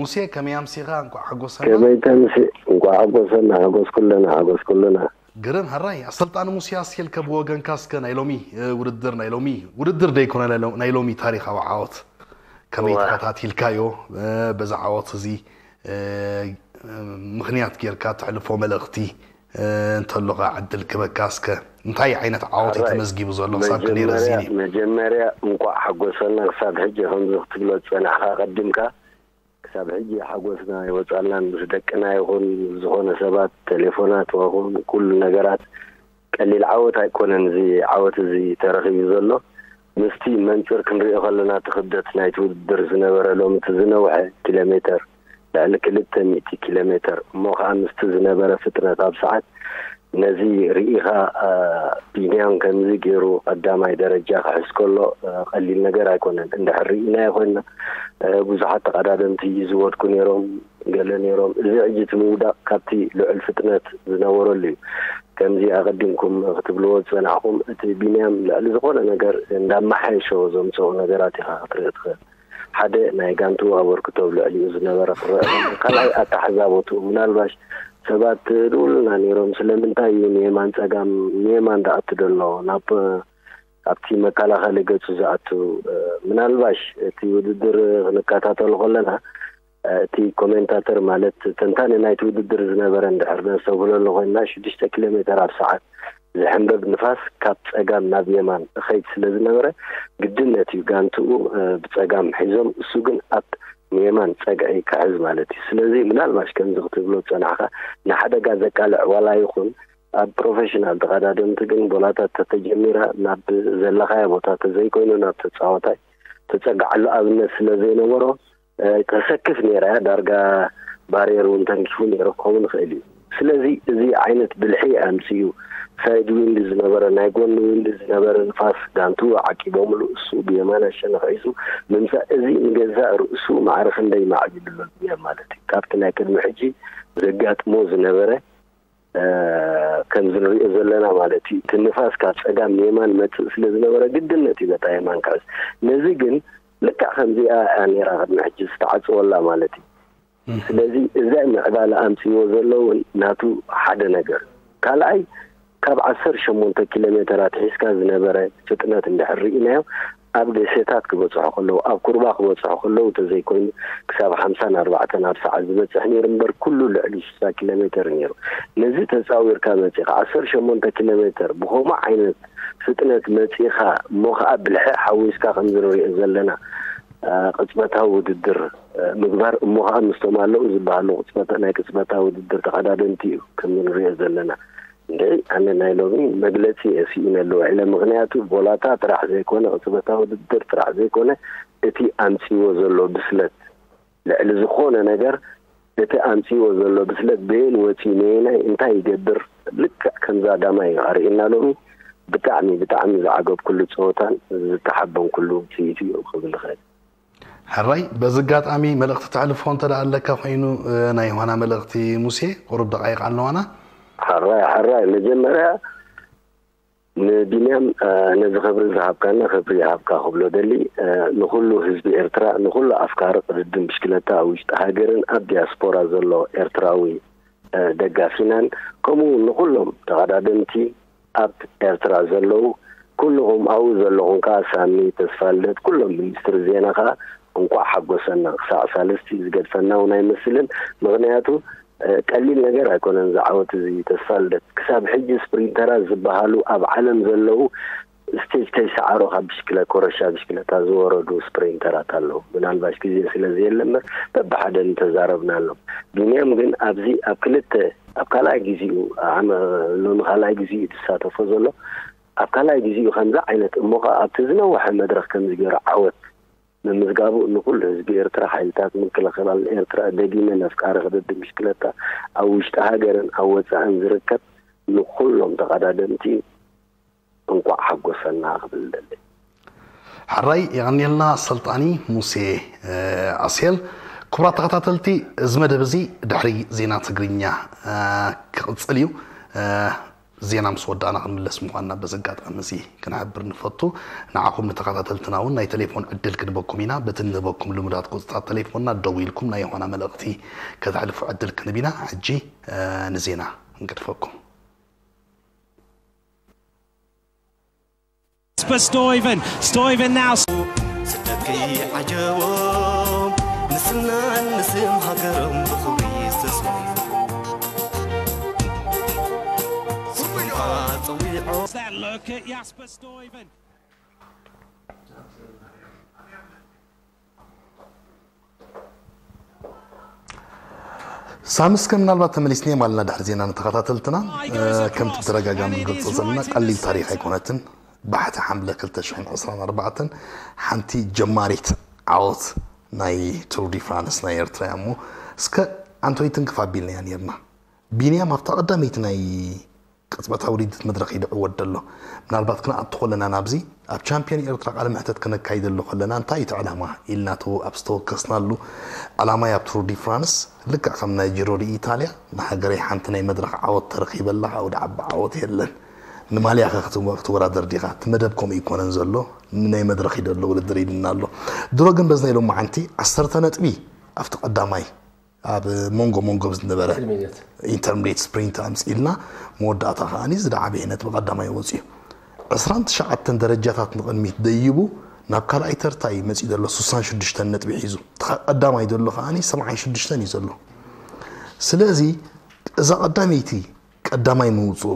ሙሴ ከመይ ኣምሲኻ? እንኳዕ ሓጎሰና። ከመይ ተምሲ? እንኳዕ ሓጎሰና፣ ሓጎስ ኩለና፣ ሓጎስ ኩልና። ግርም ሕራይ። ኣሰልጣኒ ሙሴ ኣስኬልከ ብወገንካ እስከ ናይ ሎሚ ውድድር ናይ ሎሚ ውድድር ደይኮነ ናይ ሎሚ ታሪኻዊ ዓወት ከመይ ተኸታቲልካዮ? በዚ ዓወት እዚ ምኽንያት ጌርካ ተሕልፎ መልእኽቲ እንተሎ ከኣ ዕድል ክበካ እስከ እንታይ ዓይነት ዓወት እዩ ተመዝጊቡ ዘሎ ክሳብ ክንደይ ረዚን እዩ? መጀመርያ እንኳዕ ሓጎሰና ክሳብ ሕጂ ከምዚ ክትብሎ ዝጸናሕካ ኣቐዲምካ ካብ ሕጂ ሓጎስና ይወጻልናን ምስ ደቅና ይኹን ዝኾነ ሰባት ቴሌፎናት ወኹን ኩሉ ነገራት ቀሊል ዓወት ኣይኮነን። እዚ ዓወት እዚ ተረኺቡ ዘሎ ምስቲ መንጽር ክንሪኦ ከለና እቲ ክብደት ናይቲ ውድድር ዝነበረ ሎሚ እቲ ዝነውሐ ኪሎ ሜተር ልዕሊ ክልተ ሚእቲ ኪሎ ሜተር እሞ ኸዓ ምስቲ ዝነበረ ፍጥነት ኣብ ሰዓት ነዚ ርኢኻ ቢንያም ከምዚ ገይሩ ቀዳማይ ደረጃ ክሕዝ ከሎ ቀሊል ነገር ኣይኮነን። እንድሕር ርኢናዮ ኮይንና ብዙሓት ተቐዳደምቲ ዝወድቁ ነይሮም፣ ገለ ነይሮም። እዚ ሕጂ እቲ ምውዳቕ ካብቲ ልዑል ፍጥነት ዝነበረሉ እዩ። ከምዚ ኣቐዲምኩም ክትብልዎ ዝጸናሕኩም እቲ ቢንያም ልዕሊ ዝኾነ ነገር እንዳመሓየሾ ዘምጽኦ ነገራት ኢኻ ክትርኢ ትኽእል። ሓደ ናይ ጋንቱ ኣበርክቶ ኣብ ልዕሊኡ ዝነበረ ክረአ ከሎ፣ ካልኣይ ኣተሓዛቦቱ ምናልባሽ ሰባት ድውልና ነይሮም ስለምንታይ እዩ ንየማን ጸጋም ንየማን ደኣቱ ደሎ ናብ ኣብቲ መከላኸሊ ገጹ ዝኣቱ ምናልባሽ እቲ ውድድር ክንከታተሉ ከለና እቲ ኮሜንታተር ማለት ተንታኒ ናይቲ ውድድር ዝነበረ እንድሕር ነስተብህለሉ ኮይንና ሽዱሽተ ኪሎ ሜተር ኣብ ሰዓት ዝሕንበብ ንፋስ ካብ ጸጋም ናብ የማን እኸይድ ስለ ዝነበረ ግድነት እዩ ጋንትኡ ብጸጋም ሒዞም እሱ ግን ኣብ ንየማን ጸግዒ ክሕዝ ማለት እዩ። ስለዚ ምናልባሽ ከምዚ ክትብሎ ዝጸናሕካ ንሓደጋ ዘቃልዕ ዋላ ይኹን ኣብ ፕሮፌሽናል ተቐዳደምቲ ግን ቦላታት ተተጀሚራ ናብ ዘለኻዮ ቦታ ተዘይኮይኑ ናብ ተጻዋታይ ተጸግዓሉ ኣብነት ስለ ዘይነበሮ ተሰክፍ ነይራ እያ። ዳርጋ ባርየር እውን ተንኪፉ ነይሩ ክኸውን ይኽእል እዩ። ስለዚ እዚ ዓይነት ብልሒ ኣምፅኡ ሳይድ ዊንድ ዝነበረ ናይ ጎኒ ዊንድ ዝነበረ ንፋስ ጋንቱ ዓቂቦምሉ እሱ ብየማን ኣሸነኽ ሒዙ ምምፃእ እዚ ንገዛእ ርእሱ ማዕረ ክንደይ ማዕቢሉ ኣሎ ብያ ማለት እዩ። ካብቲ ናይ ቅድሚ ሕጂ ዘጋጥሞ ዝነበረ ከምዚ ንሪኦ ዘለና ማለት እዩ። እቲ ንፋስ ካብ ጸጋም ንየማን መጽእ ስለ ዝነበረ ግድነት እዩ በታ የማን ክዕዝ። ነዚ ግን ልክዕ ከምዚኣ እያ ነይራ ቅድሚ ሕጂ ዝተዓጽወላ ማለት እዩ። ስለዚ እዚ ምዕባለ ኣምጽእዎ ዘሎ እውን ናቱ ሓደ ነገር። ካልኣይ ካብ ዓሰርተ ሸሞንተ ኪሎ ሜተራት ሒዝካ ዝነበረ ፍጥነት እንድሕር ርኢናዮ ኣብ ደሴታት ክበጽሑ ከለዉ ኣብ ኩርባ ክበጽሑ ከለዉ ተዘይኮይኑ ክሳብ ሓምሳን ኣርባዕተን ኣብ ሰዓት ዝበጽሕ ነይሩ እምበር ኩሉ ልዕሊ ስሳ ኪሎ ሜተር ነይሩ። ነዚ ተጻዊርካ መጺኻ ዓሰርተ ሸሞንተ ኪሎ ሜተር ብኸምኡ ዓይነት ፍጥነት መጺኻ እሞ ኸኣ ብልሒ ሓዊስካ ከምዚ ንሪኦ ዘለና ቅጽበታዊ ውድድር ምግባር እሞ ኸኣ ምስቶም ኣለዉ ዝበሃሉ ቅጽበታ ናይ ቅጽበታዊ ውድድር ተቐዳደምቲ እዩ ከምዚ ንሪኦ ዘለና። እንድዒ ኣነ ናይ ሎሚ መግለጺ እየ ስኢነ ኣለዎ ኢለ ምኽንያቱ ቦላታ ጥራሕ ዘይኮነ ቅጽበታዊ ውድድር ጥራሕ ዘይኮነ እቲ ኣምጺዎ ዘሎ ብስለት ልዕሊ ዝኾነ ነገር እቲ ኣምጺዎ ዘሎ ብስለት በየን ወጺኡ ነየናይ እንታይ ይገብር ልክዕ ከምዛ ዳማ እዩ ኣርእየና ሎሚ ብጣዕሚ ብጣዕሚ ዝዓገብኩሉ ጸወታን ዝተሓበንኩሉ ውጽኢት እዩ ክብል ይኽእል። ሕራይ በዚ ኣጋጣሚ መልእኽቲ ተሕልፎ እንተ ደኣ ኣለካ ኮይኑ ናይ ዮሃና መልእኽቲ ሙሴ ቁሩብ ደቃይቕ ኣለዋና። ሕራይ ሕራይ መጀመርያ ንቢንያም ነዚ ክብሪ ዝሃብካና ክብሪ ይሃብካ ክብሎ ደሊ ንኩሉ ህዝቢ ኤርትራ ንኩሉ ኣፍካሪ ቅድድም ብሽክለታ ኣብ ውሽጢ ሃገርን ኣብ ዲያስፖራ ዘሎ ኤርትራዊ ደጋፊናን ከምኡ ንኩሎም ተቐዳደምቲ ኣብ ኤርትራ ዘለዉ ኩልኹም ኣብኡ ዘለኹም ከኣ ሳሚ ተስፋልደት ኩሎም ሚኒስትሪ ዜና ከኣ እንቋዕ ሓጎሰና ክሳዕ ሳልስቲ ዝገድፈና እውን ኣይመስልን ምኽንያቱ ቀሊል ነገር ኣይኮነን እዚ ዓወት እዚ ተስፋልደት ክሳብ ሕጂ ስፕሪንተራት ዝበሃሉ ኣብ ዓለም ዘለዉ ስቴጅ ከይሰዓሩ ካብ ብሽክለ ኮረሻ ብሽክለታ ዝወረዱ ስፕሪንተራት ኣለዉ ምናልባሽ ግዜ ስለ ዘየለ እምበር በብሓደ ምተዛረብናሎም ቢንያም ግን ኣብዚ ኣብ ክልተ ኣብ ካልኣይ ግዚኡ ዓመ ሎሚ ካልኣይ ግዚኡ እዩ ዝሳተፎ ዘሎ ኣብ ካልኣይ ግዚኡ ከምዚ ዓይነት እሞ ከኣ ኣብቲ ዝነወሐ መድረኽ ከምዚ ገይሩ ዓወት ምምዝጋቡ ንኩሉ ህዝቢ ኤርትራ ሓይልታት ምክልኻል ኤርትራ ደጊመ ነፍቃሪ ቅድድም ብሽክለታ ኣብ ውሽጢ ሃገርን ኣብ ወጻእን ዝርከብ ንኩሎም ተቐዳደምቲ እንቋዕ ሓጎሰና ክብል ደሊ። ሕራይ የቐንየልና ሰልጣኒ ሙሴ ኣስሄል። ክቡራት ተኸታተልቲ እዚ መደብ እዚ ድሕሪ ዜና ትግርኛ ክቕጽል እዩ። ዜና ምስ ወዳእና ክንምለስ ምዃንና በዚ ኣጋጣሚ እዚ ክንሕብር ንፈቱ። ንዓኹም ንተኸታተልትና እውን ናይ ቴሌፎን ዕድል ክንበኩም ኢና። በቲ ንህበኩም ልሙዳት ቁጽርታት ቴሌፎንና ደዊልኩም ናይ ዮሃና መልእኽቲ ከተሕልፉ ዕድል ክንህብ ኢና። ሕጂ ንዜና ክንገድፈኩም። Jasper Stuyven. Stuyven now. ስደት ከይዓጀቦም ንስናን ንስም ሃገሮም ብኽብሪ ዝተስሙ ስምካ ጸዊዖም That look at Jasper Stuyven. ሳምስከ ምናልባት ተመሊስና ማለት ኢና ድሕሪ ዜና ንተኸታተልትና። ከምቲ ብተደጋጋሚ ንገልጾ ዘለና ቀሊል ታሪኽ ኣይኮነትን። ባሕቲ ሓምለ ክልተ ሽሕን ዕስራን ኣርባዕተን ሓንቲ ጀማሪት ዓወት ናይ ቱር ዲ ፍራንስ ናይ ኤርትራ እያ እሞ እስከ ኣንቶይ ትንክፍ ኣቢልናያ ነርና። ቢንያም ኣብታ ቀዳመይቲ ናይ ቅጽበታዊ ውድድር መድረኽ እዩ ድዕወት ዘሎ። ምናልባት ክንኣቱ ከለና ናብዚ ኣብ ቻምፒዮን ኤርትራ ቃለ መሕተት ክነካይደሉ ከለና እንታይ እቲ ዕላማ ኢልና ተው ኣብ ዝተወከስናሉ ዕላማይ ኣብ ቱር ዲ ፍራንስ ልክዕ ከም ናይ ጂሮ ዲ ኢታልያ ንሃገረይ ሓንቲ ናይ መድረኽ ዓወት ተረኺበላ ካብኡ ድዓቢ ዓወት የለን። ንማልያ ከ ክትወ- ክትወዳደር ዲኻ እቲ መደብ ከምኡ ይኮነን ዘሎ። ናይ መድረኽ እዩ ዘሎ ውድድር ኢልና ኣሎ። ድሮ ግን በዚ ናይ ሎማዓንቲ ዓሰርተ ነጥቢ ኣብቲ ቀዳማይ ኣብ መንጎ መንጎ ዝነበረ ኢንተርሚዲየት ስፕሪንት ኣምፅኢልና መወዳእታ ከዓኒ ዝደዓበየ ነጥቢ ቀዳማይ ወፂኡ ዕስራን ትሽዓተን ደረጃታት ንቕድሚት ደይቡ ናብ ካልኣይ ተርታ እዩ መፂኡ ዘሎ ስሳን ሽዱሽተን ነጥቢ ሒዙ እቲ ቀዳማይ ዘሎ ከዓኒ ሰብዓን ሽዱሽተን እዩ ዘሎ። ስለዚ እዛ ቀዳመይቲ ቀዳማይ ምውፅኡ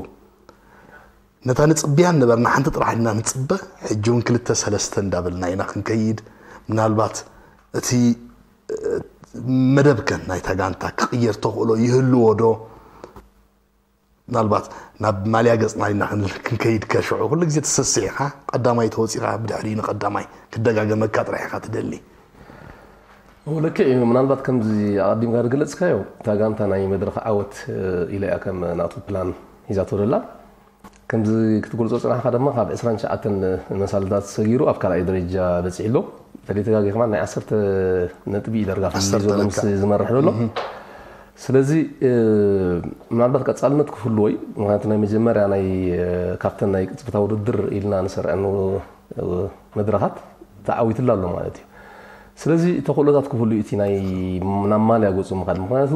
ነታ ንጽብያ ነበርና ሓንቲ ጥራሕ ኢና ንጽበ። ሕጂ እውን ክልተ ሰለስተ እንዳበልና ኢና ክንከይድ። ምናልባት እቲ መደብ ከ ናይታ ጋንታ ክቕየር ተኽእሎ ይህልዎ ዶ? ምናልባት ናብ ማልያ ገጽና ኢና ክንከይድ ከሽዑ ኩሉ ግዜ ተሰስዒኻ ቀዳማይ ተወጺኻ ብድሕሪኡ ንቀዳማይ ክደጋገመካ ጥራሕ ኢኻ ትደሊ። ልክዕ እዩ። ምናልባት ከምዚ ኣቐዲምካ ዝገለጽካዮ እታ ጋንታ ናይ መድረኽ ዓወት ኢለ እያ ከም ናቱ ፕላን ሒዛቶ ደላ። ከምዚ ክትገልጾ ጽናሕካ ድማ ካብ ዕስራን ትሽዓተን መሳልታት ሰጊሩ ኣብ ካልኣይ ደረጃ በጺሑ ኣሎ። ተደይተጋጊ ከማን ናይ ዓሰርተ ነጥቢ እዩ ዳርጋ ፍልልይ ዘሎ ምስ ዝመርሕ ዘሎ። ስለዚ ምናልባት ቀጻልነት ክህልዎ እዩ። ምክንያቱ ናይ መጀመርያ ናይ ካብተን ናይ ቅጽበታዊ ውድድር ኢልና ንሰርዐን መድረኻት ተዓዊትላ ኣሎ ማለት እዩ። ስለዚ ተኽእሎታት ክህሉ እዩ እቲ ናይ ናብ ማልያ ገፁ ምኻድ። ምክንያቱ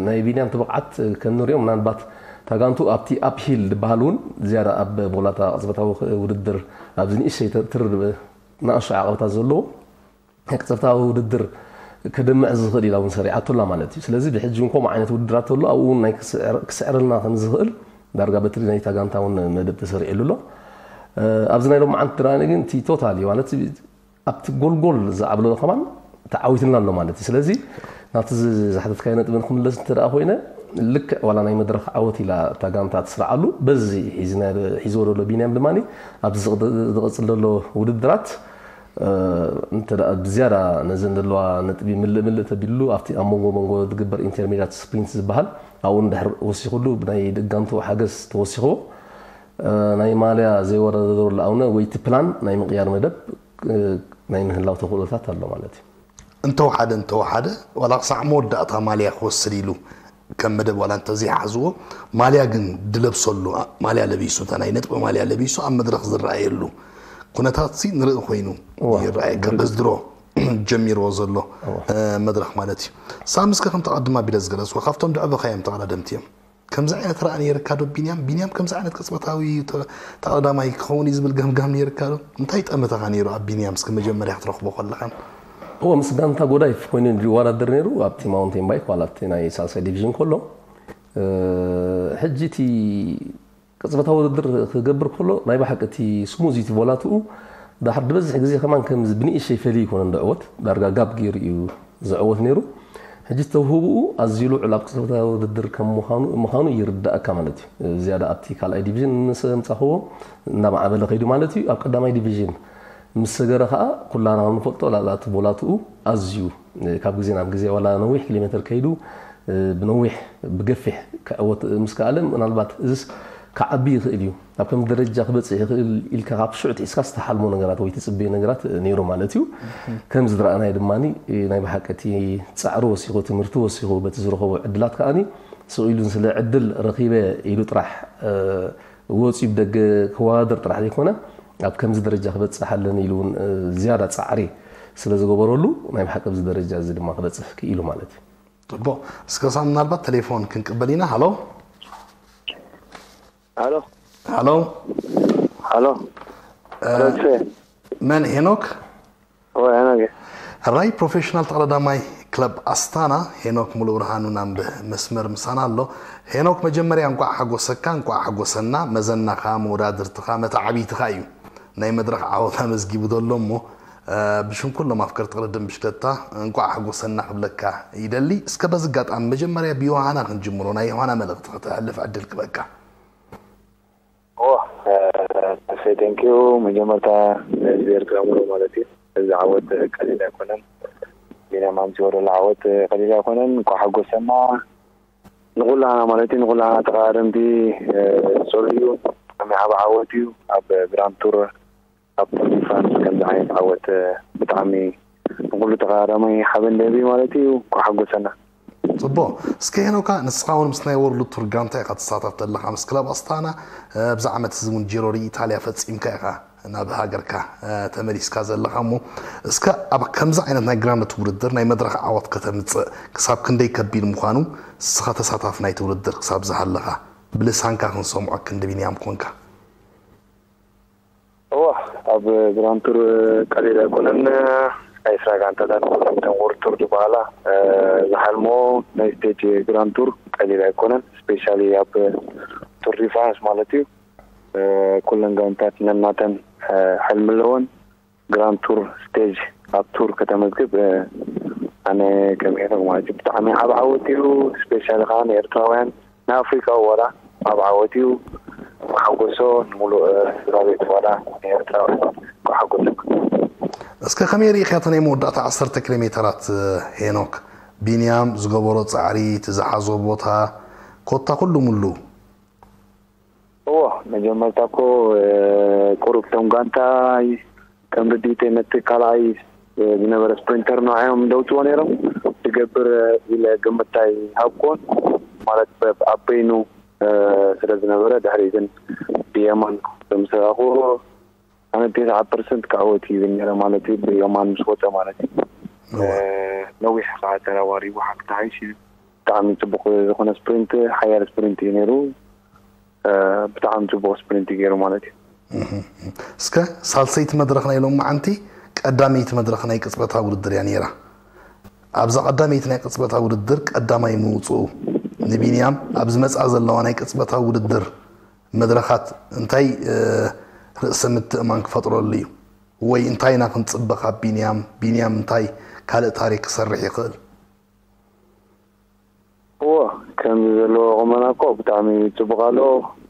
ናይ ቢንያም ትብቕዓት ከም ንሪኦ ምናልባት ታጋንቱ ኣብቲ ኣፕሂል ዝበሃል እውን ዝያዳ ኣብ ቦላታ ቅጽበታዊ ውድድር ኣብዚ ንእሽተይ ትር ንኣሽቶ ዓቐብታት ዘለዎ ናይ ቅጽበታዊ ውድድር ከደምዕ ዝኽእል ኢላ እውን ሰሪዓቶ ኣላ ማለት እዩ። ስለዚ ብሕጂ እውን ከምኡ ዓይነት ውድድራት ተሎ ኣብኡ እውን ናይ ክስዕረልና ከም ዝኽእል ዳርጋ በትሪ ናይታ ጋንታ እውን መደብ ተሰሪዕሉ ኣሎ። ኣብዚ ናይ ሎማዓንቲ ድራኒ ግን እቲ ቶታል እዩ ማለት ኣብቲ ጎልጎል ዝዓብለሎ ከማን ተዓዊትና ኣሎ ማለት እዩ። ስለዚ ናብቲ ዝሓተትካዮ ነጥቢ ንክምለስ እንተ ደኣ ኮይነ ልክዕ ዋላ ናይ መድረኽ ዓወት ኢላ እታ ጋንታ ትስርዓሉ በዚ ሒዝዎ ዘሎ ቢንያም ድማ ኣብዚ ዝቕፅል ዘሎ ውድድራት እንተ ደኣ ብዝያዳ ነዘን ዘለዋ ነጥቢ ምልእ ምልእ ተቢሉ ኣብቲ ኣብ መንጎ መንጎ ዝግበር ኢንተርሜዲያት ስፕሪንት ዝበሃል ኣብኡ እንድሕር ወሲኹሉ ብናይ ደጋንቱ ሓገዝ ተወሲኽዎ ናይ ማልያ ዘይወዳደረሉ ኣውነ ወይ እቲ ፕላን ናይ ምቕያር መደብ ናይ ምህላው ተኽእሎታት ኣሎ ማለት እዩ። እንተወሓደ እንተወሓደ ዋላ ክሳዕ መወዳእታ ማልያ ክወስድ ኢሉ ከም መደብ ዋላ እንተዘይሓዝዎ ማልያ ግን ድለብሰሉ ማልያ ለቢሱ እታ ናይ ነጥቢ ማልያ ለቢሱ ኣብ መድረኽ ዝረኣየሉ ኩነታት ሲ ንርኢ ኮይኑ ይረኣየካ በዚ ድሮ ጀሚርዎ ዘሎ መድረኽ ማለት እዩ። ሳምስከ ከምቲ ቀድማ ቢለ ዝገለፅዎ ካብቶም ድዕበኻዮም ተቐዳደምቲ እዮም። ከምዚ ዓይነት ራእ ነይርካ ዶ ቢንያም? ቢንያም ከምዚ ዓይነት ቅጽበታዊ ተቐዳማይ ክኸውን እዩ ዝብል ገምጋም ነይርካ ዶ? እንታይ ጠመተኻ ነይሩ ኣብ ቢንያም እስከ መጀመርያ ክትረኽቦ ከለኻን? እወ ምስ ጋንታ ጎዳይፍ ኮይኑ ይወዳደር ነይሩ ኣብቲ ማውንቴን ባይክ ዋላ ኣብቲ ናይ ሳልሳይ ዲቪዥን ከሎ ሕጂ እቲ ቅጽበታዊ ውድድር ክገብር ከሎ ናይ ብሓቂ እቲ ስሙዝ እቲ ቮላትኡ ድሓር ዝበዝሕ ግዜ ከማን ከም ብንእሽተይ ፈልዩ ይኮነ እንዶ ዕወት ዳርጋ ጋብ ገይሩ እዩ ዝዕወት ነይሩ። ሕጂ ተውህብኡ ኣዝዩ ልዑል ኣብ ቅጽበታዊ ውድድር ከም ምዃኑ ምዃኑ ይርዳእካ ማለት እዩ። ዝያዳ ኣብቲ ካልኣይ ዲቪዥን ምስ ኣምጻኽዎ እናማዕበለ ከይዱ ማለት እዩ። ኣብ ቀዳማይ ዲቪዥን ምስ ሰገረ ከዓ ኩላና ከም ንፈልጦ ላላቲ ቦላትኡ ኣዝዩ ካብ ግዜ ናብ ግዜ ዋላ ነዊሕ ኪሎ ሜትር ከይዱ ብነዊሕ ብገፊሕ ክዕወት ምስ ከኣለ ምናልባት እዚስ ክዓቢ ይኽእል እዩ ኣብ ከም ደረጃ ክበፅሕ ይኽእል ኢልካ ካብ ሽዑ ትሒዝካ ዝተሓልሞ ነገራት ወይ ትፅበዮ ነገራት ነይሩ ማለት እዩ። ከም ዝረኣናዮ ድማ ናይ ብሓቂ እቲ ፃዕሪ ወሲኹ ትምህርቲ ወሲኹ በቲ ዝረኸቦ ዕድላት ከዓኒ ስቕ ኢሉ ስለ ዕድል ረኺበ ኢሉ ጥራሕ ወፂኡ ብደገ ክወዳደር ጥራሕ ዘይኮነ ኣብ ከምዚ ደረጃ ክበፅሕ ኣለኒ ኢሉ እውን ዝያዳ ፃዕሪ ስለ ዝገበረሉ ናይ ብሓቂ ኣብዚ ደረጃ እዚ ድማ ክበፅሕ ክኢሉ ማለት እዩ። ፅቡቕ። እስከ ሳም ምናልባት ቴሌፎን ክንቅበል ኢና። ሃሎ ሃሎ ሃሎ ሃሎ መን ሄኖክ? ወይ ኣነገ ሕራይ ፕሮፌሽናል ተቐዳዳማይ ክለብ ኣስታና ሄኖክ ሙሉብርሃኑ ናብ መስመር ምሳና ኣሎ። ሄኖክ መጀመርያ እንቋዕ ሓጎሰካ እንቋዕ ሓጎሰና። መዘናኻ መወዳድርትኻ መተዓብይትኻ እዩ ናይ መድረኽ ዓወት ኣመዝጊቡ ዘሎ እሞ ብሽም ኩሎም ኣፍቀርቲ ቅድድም ብሽክለታ እንቋዕ ሓጎሰና ክብለካ ይደሊ። እስከ በዚ ኣጋጣሚ መጀመርያ ብዮሃና ክንጅምሮ፣ ናይ ዮሃና መልእኽቲ ከተሕልፍ ዕድል ክበካ። ኦ ተስፋይ፣ ቴንኪዩ። መጀመርታ ንህዝቢ ኤርትራ ሙሉእ ማለት እዩ፣ እዚ ዓወት ቀሊል ኣይኮነን። ቢንያም ኣምፂዎ ዘሎ ዓወት ቀሊል ኣይኮነን። እንኳዕ ሓጎሰና ንኩላና ማለት እዩ፣ ንኩላና ተቃደምቲ። ፅሩይ እዩ፣ ብጣዕሚ ዓቢ ዓወት እዩ። ኣብ ግራንድ ቱር፣ ኣብ ቱር ዲ ፍራንስ ከምዚ ዓይነት ዓወት ብጣዕሚ ንኩሉ ተቃዳማይ ሓበን ደቢ ማለት እዩ። እንኳዕ ሓጎሰና። ጽቡቕ። እስከ ሄኖካ፣ ንስኻ እውን ምስ ናይ ወርልድ ቱር ጋንታ ኢኻ ትሳተፍ ዘለኻ። ምስ ክለብ ኣስታና ኣብዚ ዓመት እዚ እውን ጂሮ ዲ ኢታልያ ፈጺምካ ኢኻ ናብ ሃገርካ ተመሊስካ ዘለኻ። እሞ እስከ ኣብ ከምዚ ዓይነት ናይ ግራንድ ቱር ውድድር ናይ መድረኽ ዓወት ከተምጽእ ክሳብ ክንደይ ከቢድ ምዃኑ፣ ንስኻ ተሳታፊ ናይቲ ውድድር ክሳብ ዝሃለኻ ብልሳንካ ክንሰምዖ ክንዲ ቢንያም ኮንካ። እዋ፣ ኣብ ግራንድ ቱር ቀሊል ኣይኮነን። ናይ ስራ ጋንታታት ኩለን እተን ወርልድ ቱር ዝበሃላ ዝሓልሞ ናይ ስቴጅ ግራንድ ቱር ቀሊል ኣይኮነን። ስፔሻሊ ኣብ ቱር ዲ ፍራንስ ማለት እዩ። ኩለን ጋንታት ነናተን ሕልሚ ኣለወን። ግራንድ ቱር ስቴጅ ኣብ ቱር ከተመዝግብ ኣነ ከም ኤኖክ ማለት እዩ ብጣዕሚ ዓብ ዓወት እዩ። ስፔሻሊ ከዓ ንኤርትራውያን ንኣፍሪቃ ዋላ ዓብ ዓወት እዩ። ሓጎሶ ንሙሉእ ስድራ ቤት ዋላ ንኤርትራውያን ሓጎሶ። እስከ ከመይ ርኢኻዮ እቲ ናይ መወዳእታ ዓሰርተ ኪሎ ሜተራት ሄኖክ? ቢንያም ዝገበሮ ጻዕሪ፣ እቲ ዝሓዞ ቦታ፣ ኮታ ኩሉ ምሉ። እዎ፣ መጀመርታ እኮ ቁሩብ ቶም ጋንታይ ከም ርድኢተይ ነቲ ካልኣይ ዝነበረ ስፕሪንተር ንዕኦም ደውፅዎ ነይሮም ትገብር ኢለ ግምታይ ሃብኩዎን ማለት ኣብ በይኑ ስለ ዝነበረ ድሕሪ ግን ብየማን ምስ ረኣኹዎ ኣነ ተስዓ ፐርሰንት ክዓወት እዩ ነይረ ማለት እዩ ብየማን ምስ ወፀ ማለት እዩ። ነዊሕ ከዓ ተራዋሪቡ ሓቂ ተሓይሽ እዩ። ብጣዕሚ ፅቡቅ ዝኾነ ስፕሪንት ሓያል ስፕሪንት እዩ ነይሩ። ብጣዕሚ ፅቡቅ ስፕሪንት እዩ ገይሩ ማለት እዩ። እስከ ሳልሰይቲ መድረኽ ናይ ሎማዓንቲ ቀዳመይቲ መድረኽ ናይ ቅፅበታዊ ውድድር እያ ነይራ። ኣብዛ ቀዳመይቲ ናይ ቅፅበታዊ ውድድር ቀዳማይ ምውፅኡ ንቢንያም ኣብ ዝመፅኣ ዘለዋ ናይ ቅፅበታዊ ውድድር መድረኻት እንታይ ርእሰ ምትእማን ክፈጥረሉ እዩ? ወይ እንታይ ኢና ክንፅበ ካብ ቢንያም? ቢንያም እንታይ ካልእ ታሪክ ክሰርሕ ይኽእል? እዎ፣ ከምዚ ዘለዎ ቁመና እኮ ብጣዕሚ ፅቡቅ ኣሎ።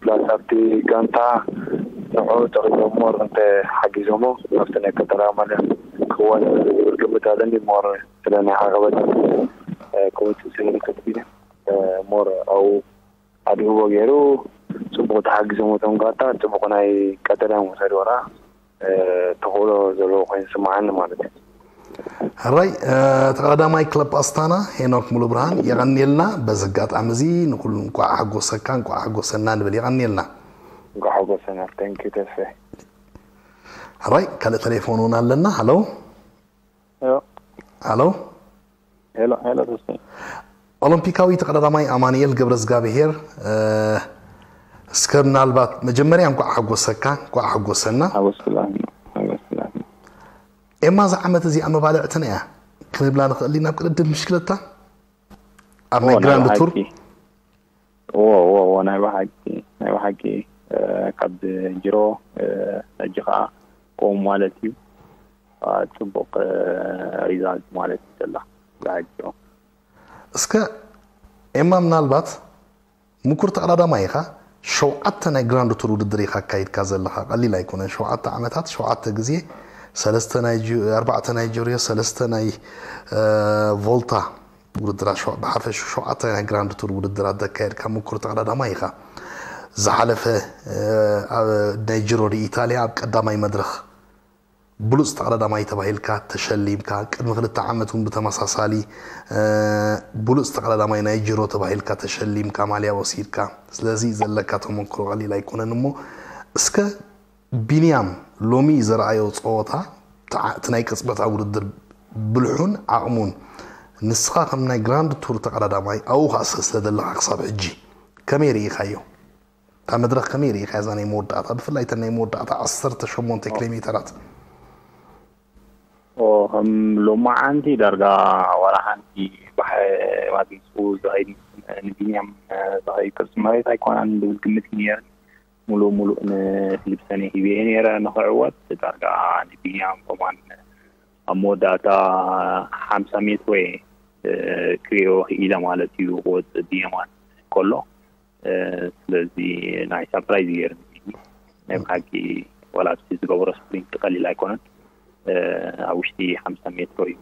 ፕላስ ኣብቲ ጋንታ ንዑ ጠቂሞም ሞር እንተ ሓጊዞሞ ኣብቲ ናይ ቀጠራ ማልያ ክዋዳደር ዝብል ግምት ኣለኒ። ሞር ስለ ናይ ዓቀበት ክወፅእ ስለ ዝክእል ሞር ኣብኡ ኣድህቦ ገይሩ ፅቡቅ ተሓጊዞም እቶም ጋንታ ፅቡቅ ናይ ቀጠልያ መውሰድ ወራ ተኽእሎ ዘለዎ ኮይኑ ዝስምዓኒ ማለት እዩ። ሕራይ ተቐዳማይ ክለብ ኣስታና ሄኖክ ሙሉ ብርሃን የቐንየልና። በዚ ኣጋጣሚ እዚ ንኩሉ እንቋዕ ሓጎሰካ እንቋዕ ሓጎሰና ንብል። የቐንየልና። እንቋዕ ሓጎሰና። Thank you ተስፋ። ሕራይ ካልእ ቴሌፎን እውን ኣለና። ሃሎ ሄሎ ሃሎ ሄሎ ሄሎ ተስፋ ኦሎምፒካዊ ተቐዳዳማይ ኣማኑኤል ገብረዝጋብሄር እስከ ምናልባት መጀመርያ እንቋዕ ሓጎሰካ እንቋዕ ሓጎሰና። ሓጎስላ ሓጎስላ ኤማ እዛ ዓመት እዚኣ መባልዕትና እያ ክንብላ ንኽእል ኢና። ኣብ ቅድድም ብሽክለታ ኣብ ናይ ግራንድ ቱር ዎ ዎ ዎ ናይ ብሓቂ ናይ ብሓቂ ካብ ጅሮ ሕጂ ከዓ ቆም ማለት እዩ። ጽቡቕ ሪዛልት ማለት እዩ ዘላ ብሓቂ። እስከ ኤማ ምናልባት ምኩር ተቐዳዳማይ ኢኻ። ሸውዓተ ናይ ግራንድ ቱር ውድድር ኢኻ ኣካይድካ ዘለኻ፣ ቀሊል ኣይኮነን። ሸውዓተ ዓመታት ሸውዓተ ግዜ ሰለስተ ናይ ጂ- ኣርባዕተ ናይ ጆርዮ ሰለስተ ናይ ቮልታ ውድድራት ሸው- ብሓፈሹ ሸውዓተ ናይ ግራንድ ቱር ውድድራት ዘካየድካ ምኩር ተቐዳዳማይ ኢኻ። ዝሓለፈ ኣብ ናይ ጅሮ ዲ ኢታልያ ኣብ ቀዳማይ መድረኽ ብሉፅ ተቐዳዳማይ ተባሂልካ ተሸሊምካ፣ ቅድሚ ክልተ ዓመት እውን ብተመሳሳሊ ብሉፅ ተቐዳዳማይ ናይ ጅሮ ተባሂልካ ተሸሊምካ ማልያ ወሲድካ። ስለዚ ዘለካ ተመክሮ ቀሊል ኣይኮነን። እሞ እስከ ቢንያም ሎሚ ዘርኣዮ ፀወታ እቲ ናይ ቅፅበታዊ ውድድር ብልሑን ዓቕሙን ንስኻ ከም ናይ ግራንድ ቱር ተቐዳዳማይ ኣብኡ ከዓ ስለ ዘለኻ ክሳብ ሕጂ ከመይ ርኢኻዮ? እታ መድረኽ ከመይ ርኢኻ እዛ ናይ መወዳእታ ብፍላይ እተን ናይ መወዳእታ ዓሰርተ ሸሞንተ ኪሎ ሜተራት? ኦ ከም ሎማዓንቲ ዳርጋ ዋላ ሓንቲ ባሕ ማለት ምስኡ ዝኸይድ ንቢንያም ዝኸይድ ቅርፂ መሬት ኣይኮናን ዝብል ግምት እዩ ነይርኒ። ሙሉእ ሙሉእ ንፊሊፕሰን ሂበ ነይረ ንኽዕወት ዳርጋ ንቢንያም ኮማን ኣብ መወዳእታ ሓምሳ ሜትሮ እየ ክሪኦ ኢለ ማለት እዩ ክወፅእ ብየማን ከሎ። ስለዚ ናይ ሳፕራይዝ ገይርኒ። ናይ ብሓቂ ዋላ ኣብቲ ዝገበሮ ስፕሪንት ቀሊል ኣይኮነን። ኣብ ውሽጢ ሓምሳ ሜትሮ እዩ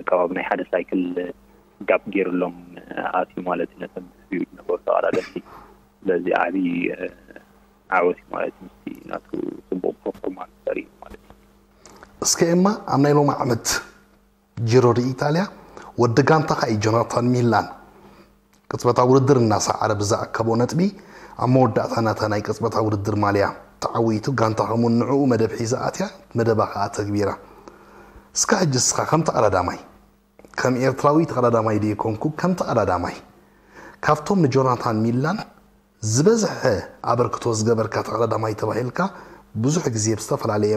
ከባቢ ናይ ሓደ ሳይክል ጋፕ ገይሩሎም ኣትዩ ማለት እዩ ነቶም ዝነበሩ ተቐዳደምቲ። ስለዚ ዓብዪ ዓወት እዩ ማለት እዩ። ምስቲ ናቱ ፅቡቕ ፐርፎርማንስ ተርኢ ማለት እዩ። እስከ ኤማ ኣብ ናይ ሎሚ ዓመት ጂሮ ዲ ኢጣልያ ወዲ ጋንታኻ እዩ ጆናታን ሚላን ቅጽበታዊ ውድድር እናሰዓረ ብዝኣከቦ ነጥቢ ኣብ መወዳእታ ናታ ናይ ቅጽበታዊ ውድድር ማልያ ተዓዊቱ ጋንታኹም እውን ንዕኡ መደብ ሒዛ ኣትያ መደባ ከኣ ተግቢራ። እስካ ሕጂ እስኻ ከም ተቐዳዳማይ ከም ኤርትራዊ ተቐዳዳማይ ድየ ኮንኩ ከም ተቐዳዳማይ ካብቶም ንጆናታን ሚላን ዝበዝሐ ኣበርክቶ ዝገበርካ ተቐዳዳማይ ተባሂልካ ብዙሕ ግዜ ብዝተፈላለየ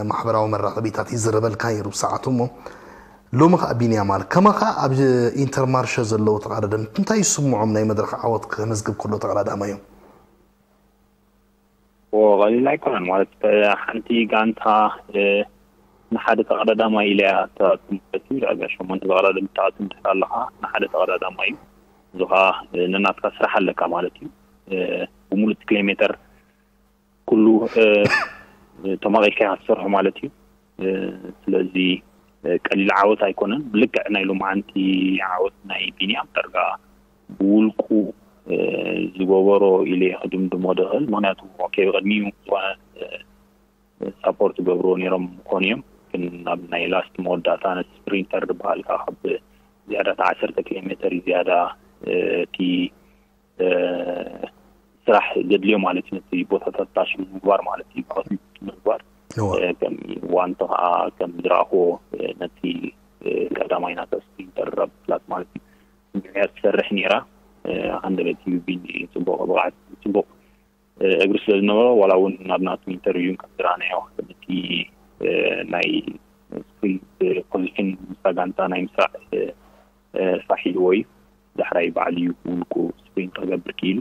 ማሕበራዊ መራኸቢታት ይዝረበልካ ነይሩ ብሰዓቱ እሞ ሎሚ ከዓ ቢንያም ኣል ከማኻ ኣብ ኢንተርማርሸ ዘለዉ ተቐዳደምቲ እንታይ ይስምዖም ናይ መድረኽ ዓወት ከመዝግብ ከሎ ተቐዳዳማዮም? ቀሊል ኣይኮነን ማለት ሓንቲ ጋንታ ንሓደ ተቐዳዳማይ ኢለያ ተኣቱ ማለት እዩ። ዳርጋ ሸሞንተ ተቐዳደምቲ ተኣቱ እንድሕር ኣለኻ ንሓደ ተቐዳዳማይ እዩ። እዚ ከዓ ነናትካ ስራሕ ኣለካ ማለት እዩ። ብሙሉእ ኪሎ ሜተር ኩሉ ተማቒልካ ኢኻ ትሰርሖ ማለት እዩ። ስለዚ ቀሊል ዓወት ኣይኮነን። ብልክዕ ናይ ሎማዓንቲ ዓወት ናይ ቢንያም ዳርጋ ብውልቁ ዝገበሮ ኢለ ክድምድሞ ድኽእል። ምክንያቱ ከብ ቅድሚኡ ዝኾነ ሳፖርት ገብርዎ ነይሮም ምኾኑ እዮም። ግን ናብ ናይ ላስት መወዳእታ ነቲ ስፕሪንተር ዝበሃል ከዓ ካብ ዝያዳ ዓሰርተ ኪሎ ሜተር እዩ ዝያዳ እቲ ስራሕ ዘድልዮ ማለት እዩ። ነቲ ቦታታት ታሽ ምግባር ማለት እዩ። ባክፊሊፕ ምግባር ከም ዋንቶ ከዓ ከም ዝረኣኽዎ ነቲ ቀዳማይ ናታ ስፕሪንተር ኣብ ፍላት ማለት እዩ ምክንያት ትሰርሕ ነይራ። ሃንደበት እዩ ቢኒ ፅቡቅ ብቕዓት ፅቡቅ እግሪ ስለ ዝነበሮ ዋላ እውን ናብ ናቱ ኢንተርቪው ከም ዝረኣናዮ ነቲ ናይ ስፕሪንት ፖዚሽን ምስታ ጋንታ ናይ ምስራዕ ስራሕ ሒዝዎ እዩ። ዳሕራይ ባዕሉ እዩ ብውልቁ ስፕሪንት ክገብር ክኢሉ።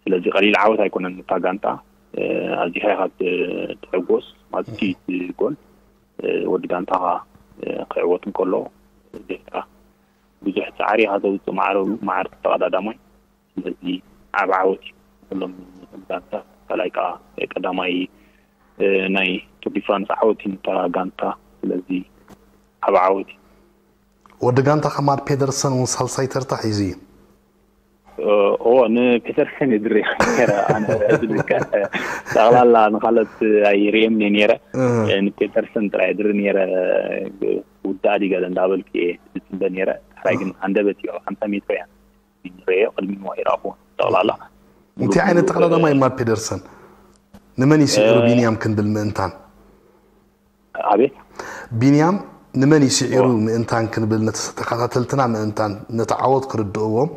ስለዚ ቀሊል ዓወት ኣይኮነን እታ ጋንታ። ኣዚኻ ኢኻ ትሕጎስ ማለት እቲ ጎል ወዲ ጋንታኻ ክዕወት እንከሎ ዜጋ ብዙሕ ፃዕሪ ኢኻ ተውፅእ ማዕረሉ ማዕርቲ ተቐዳዳማይ። ስለዚ ዓብ ዓወት እዩ። ኩሎም ጋንታ ካልኣይ ከዓ ቀዳማይ ናይ ቱር ዲ ፍራንስ ዓወት እዩ ነታ ጋንታ። ስለዚ ዓብ ዓወት እዩ። ወዲ ጋንታ ከማድ ፔደርሰን እውን ሳልሳይ ተርታ ሒዙ እዩ። ኦ ንፔተርሰን ይድሪ ነረ ጠቕላላ ንካለት ኣይርእየም ነረ ንፔተርሰን ጥራይ ድሪ ነረ ውዳእ ዲገለ እንዳበልክ እየ ዝፅበ ነረ። ሕራይ ግን ሃንደበት እዩ ኣብ ሓምሳ ሜትሮ እያ ንርእዮ ቅድሚ ይራኹ ጠቕላላ እንታይ ዓይነት ተቐዳዳማይ ማድ ፔደርሰን ንመን ይስዕሩ ቢንያም ክንብል ምእንታን ኣቤት ቢንያም ንመን ይስዒሩ ምእንታን ክንብል ነቲ ተኸታተልትና ምእንታን ነቲ ዓወት ክርድእዎም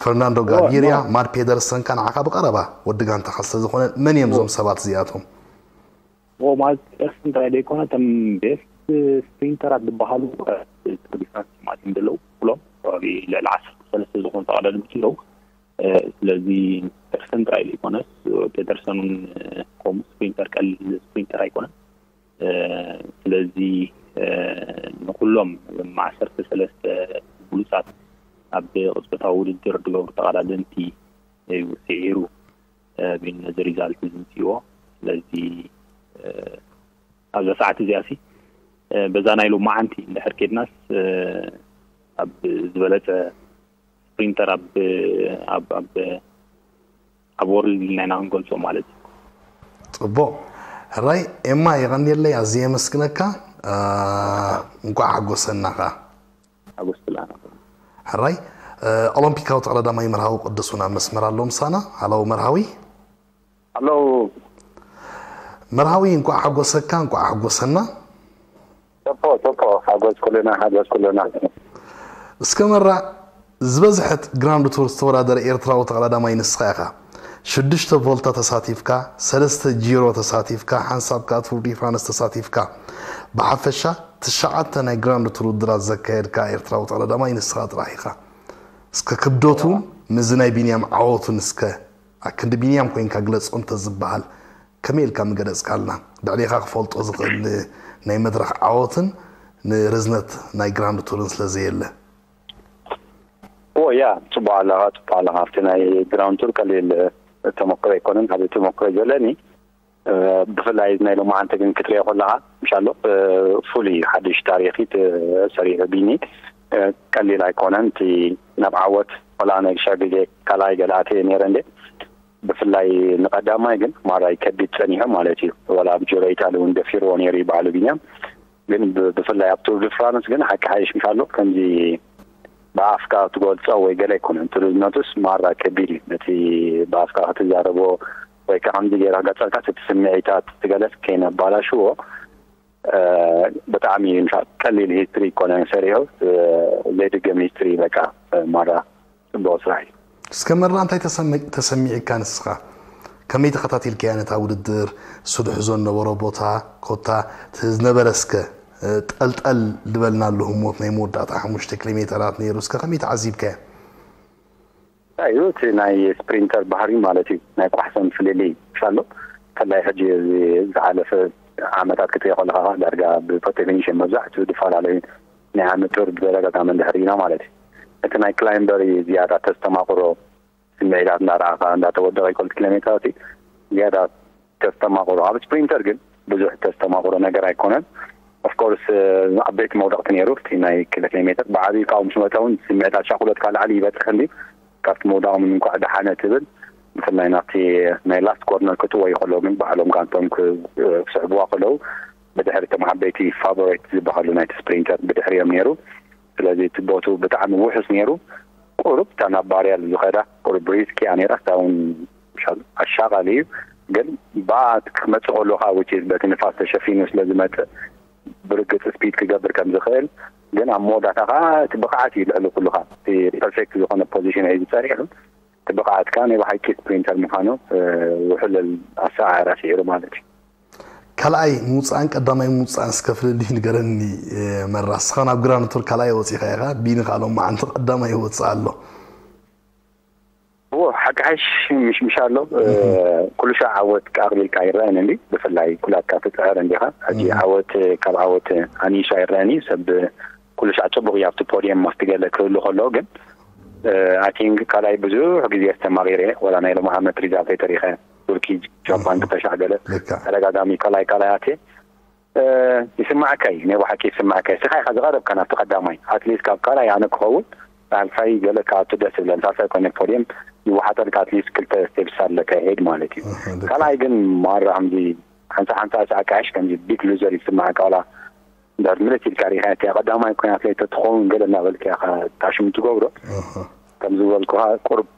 ፈርናንዶ ጋቪርያ ማድ ፔደርሰን ካ ንዓኻ ብቐረባ ወዲ ጋንታኻ ስለዝኾነ መን እዮም እዞም ሰባት እዚኣቶም ኦ ማለት ፔደርሰን ጥራይ ዘይኮነ እቶም ቤስት ስፕሪንተራት ዝበሃሉ ቱር ዲ ፍራንስ ማለት እዮም ዘለዉ ኩሎም ከባቢ ልዕሊ ዓሰርተ ሰለስተ ዝኾኑ ተቐዳደምቲ ኣለዉ ስለዚ ፔደርሰን ጥራይ ዘይኮነስ ፔደርሰን እውን ከምኡ ስፕሪንተር ቀሊል ስፕሪንተር ኣይኮነን ስለዚ ንኩሎም ዓሰርተ ሰለስተ ብሉፃት ኣብ ቅፅበታዊ ውድድር ዝገብሩ ተቐዳደምቲ እዩ ስዒሩ ቢኒ ነዚ ሪዛልት እዚ ምፅእዎ ስለዚ ኣብዛ ሰዓት እዚኣ ሲ በዛ ናይ ሎማዓንቲ እንድሕር ኬድናስ ኣብ ዝበለፀ ስፕሪንተር ኣብ ኣብ ኣብ ኣብ ወርልድ ኢልና ኢና ክንገልፆ ማለት እዩ ፅቡቅ ሕራይ ኤማ የቐንየለይ ኣዝየ የመስግነካ እንኳዕ ሓጎሰና ከዓ ሓጎስ ትላና ሕራይ ኦሎምፒካዊ ተቐዳዳማይ መርሃዊ ቅዱስ እውን ኣብ መስመር ኣሎ ምሳና ሃለው መርሃዊ ኣለው መርሃዊ እንኳዕ ሓጎሰካ እንኳዕ ሓጎሰና ቶፖ ቶፖ ሓጎስ ኩልና ሓጎስ ኩልና እስከ መራ ዝበዝሐት ግራንድ ቱር ዝተወዳደረ ኤርትራዊ ተቐዳዳማይ ንስኻ ኢኻ ሽዱሽተ ቮልታ ተሳቲፍካ ሰለስተ ጂሮ ተሳቲፍካ ሓንሳብ ከኣ ቱር ዲ ፍራንስ ተሳቲፍካ ብሓፈሻ ትሽዓተ ናይ ግራንድ ቱር ውድድራት ዘካየድካ ኤርትራዊ ተቐዳዳማይ ንስኻ ጥራሕ ኢኻ እስከ ክብደቱ ምዚ ናይ ቢንያም ዓወቱን እስከ ኣክንዲ ቢንያም ኮይንካ ግለጾ እንተዝበሃል ከመይ ኢልካ ምገለጽካልና? ልዕሌኻ ክፈልጦ ዝኽእል ናይ መድረኽ ዓወትን ንርዝነት ናይ ግራንድ ቱርን ስለ ዘየለ። ኦ ያ፣ ጽቡቅ ኣለኻ፣ ጽቡቅ ኣለኻ። ኣብቲ ናይ ግራንድ ቱር ቀሊል ተመክሮ ኣይኮነን፣ ዓቢ ተመክሮ ዘለኒ። ብፍላይ ናይ ሎማዓንቲ ግን ክትሪኦ ከለኻ፣ ምሻሎ ፍሉይ ሓድሽ ታሪኽ እዩ ተሰሪሑ ቢኒ። ቀሊል ኣይኮነን እቲ ናብ ዓወት፣ ወላ ናይ ሻ ግዜ ካልኣይ ገለ ኣትየ ነይረ እንዴ። ብፍላይ ንቀዳማይ ግን ማራይ ከቢድ ጸኒሑ ማለት እዩ። ወላ ኣብ ጆሮ ኢታሊ እውን ደፊርዎ ነይሩ ይበዓሉ ቢንያም። ግን ብ- ብፍላይ ኣብ ቱር ድ ፍራንስ ግን ሓቂ ሓይሽ ምሻሎ ከምዚ ብኣፍካ ትገልጾ ወይ ገለ ኣይኮነን። ትርዝነቱስ ማራ ከቢድ እዩ። ነቲ ብኣፍካ ክትዛረቦ ወይ ከዓ ከምዚ ገይራ ገጸልካ እቲ ስምዒታት ትገለጽ ከይነባላሽዎ። ብጣዕሚ ምሻ ቀሊል ሂስትሪ ይኮነ ሰሪሑ፣ ዘይድገም ሂስትሪ። በቃ ማራ ጽቡቅ ስራሕ እዩ። እስከ መራ፣ እንታይ ተሰሚዕካ ንስኻ? ከመይ ተኸታቲልካያ ነታ ውድድር? እሱ ድሕዞ ነበሮ ቦታ ኮታ ዝነበረ እስከ ጠልጠል ዝበልና ኣለሁ ሞት ናይ መወዳእታ ሓሙሽተ ኪሎ ሜተራት ነይሩ። እስከ ከመይ ተዓዚብካያ? እዩ እቲ ናይ ስፕሪንተር ባህሪ ማለት እዩ። ናይ ቋሕሰን ፍልልይ ሻሎ ከላይ ሕጂ ዝሓለፈ ዓመታት ክትሪኦ ከለካ ዳርጋ ብፖቴንሽን መብዛሕትኡ ዝፈላለዩ ናይ ዓመት ቱር ብተደጋጋሚ እንድሕር ኢና ማለት እዩ። እቲ ናይ ክላይምበር እዩ ዝያዳ ተስተማቕሮ ስምዒታት እንዳረኣኻ እንዳተወደቐ ይኮልት ኪሎ ሜትራት እዩ ዝያዳ ተስተማቕሮ። ኣብ ስፕሪንተር ግን ብዙሕ ተስተማቕሮ ነገር ኣይኮነን። ኦፍኮርስ ዓበይቲ መውደቕቲ ነይሩ እቲ ናይ ክልተ ኪሎ ሜትር ብዓብዩ ካብኡ ምስ መፀ እውን ስምዒታት ሻኩለትካ ላዕሊ ይበፅሕ እንዲ ካብቲ መውዳቕ ምን እንኳዕ ደሓነ ትብል ብፍላይ ናብቲ ናይ ላስት ኮርነር ክትወዩ ከለዉ ግን ባዕሎም ጋንቶም ክስዕብዋ ከለዉ ብድሕሪ እቶም ዓበይቲ ፋቮሬት ዝበሃሉ ናይቲ ስፕሪንተር ብድሕሪኦም ነይሩ። ስለዚ እቲ ቦቱ ብጣዕሚ ውሑስ ነይሩ። ቁሩብ እታ ናብ ባርያል ዝኸዳ ቁሩብ ሪስኪ እያ ነይራ። እታ እውን ኣሻቓሊ እዩ ግን ብኣ ክትመፅእ ከለኻ ውጪ በቲ ንፋስ ተሸፊኑ ስለ ዝመፅእ ብርግፅ ስፒድ ክገብር ከም ዝኽእል ግን ኣብ መወዳእታ ከዓ እቲ ብቕዓት እዩ ልዕሊ ኩሉኻ እቲ ፐርፌክት ዝኾነ ፖዚሽን እዩ ዝፀሪሑ እቲ ብቕዓት ከዓ ናይ ብሓቂ ስፕሪንተር ምዃኑ ውሕልል ኣሰዓዕራ ስዒሩ ማለት እዩ። ካልኣይ ምውፃእን ቀዳማይ ምውፃእን እስከ ፍልልይ ንገረኒ። መራ፣ እስኻ ናብ ግራንድ ቱር ካልኣይ ወፂኻ ኢኻ፣ ቢኒ ከዓ ሎማዓንቲ ቀዳማይ ይወፅእ ኣሎ። እዎ ሓቂ ሓይሽ ምሽምሽ ኣሎ። ኩሉ ሻዕ ዓወት ኣቕሊልካ ይረአን እንዲ ብፍላይ ኩላትካ ትፅዕር እንዲኻ። ሕጂ ዓወት ካብ ዓወት ኣኒሱ ኣይረአን እዩ። ሰብ ኩሉ ሻዕ ፅቡቕ እዩ ኣብቲ ፖዲየም ኣብቲ ገለ ክህሉ ከሎ ግን ኣይ ቲንክ ካልኣይ ብዙሕ ግዜ ኣስተማቒረ ወላ ናይ ሎሚ ዓመት ሪዛልት ኣይተሪኸ ቱርኪ ጃፓን ክተሻገለ ተደጋጋሚ ካልኣይ ካልኣይ ኣትየ ይስማዓካ እዩ። ናይ ብሓቂ ይስማዓካ እዩ። ስኻ ኢኻ ዝቐረብካ ናብቲ ቀዳማይ ኣትሊስት ካብ ካልኣይ ኣነ ክኸውን ሳልሳይ ገለ ካብቲ ደስ ዝብለን ሳልሳይ ኮነ ፖድየም ይወሓጠልካ ኣትሊስት ክልተ ስቴፕስ ኣለካ ይሄድ ማለት እዩ። ካልኣይ ግን ማራ ከምዚ ሓንሳ ሓንሳ ሳዕ ካሽ ከምዚ ቢግ ሉዘር ይስማዓካ ዋላ እንድሕር ምልስ ኢልካ ሪኢኻ እቲኣ ቀዳማይ ኮይና ኣትሌት ተትኸውን ገለ እናበልካ ኢኻ ታሽሙ ትገብሮ። ከም ዝበልኩኻ ቁሩብ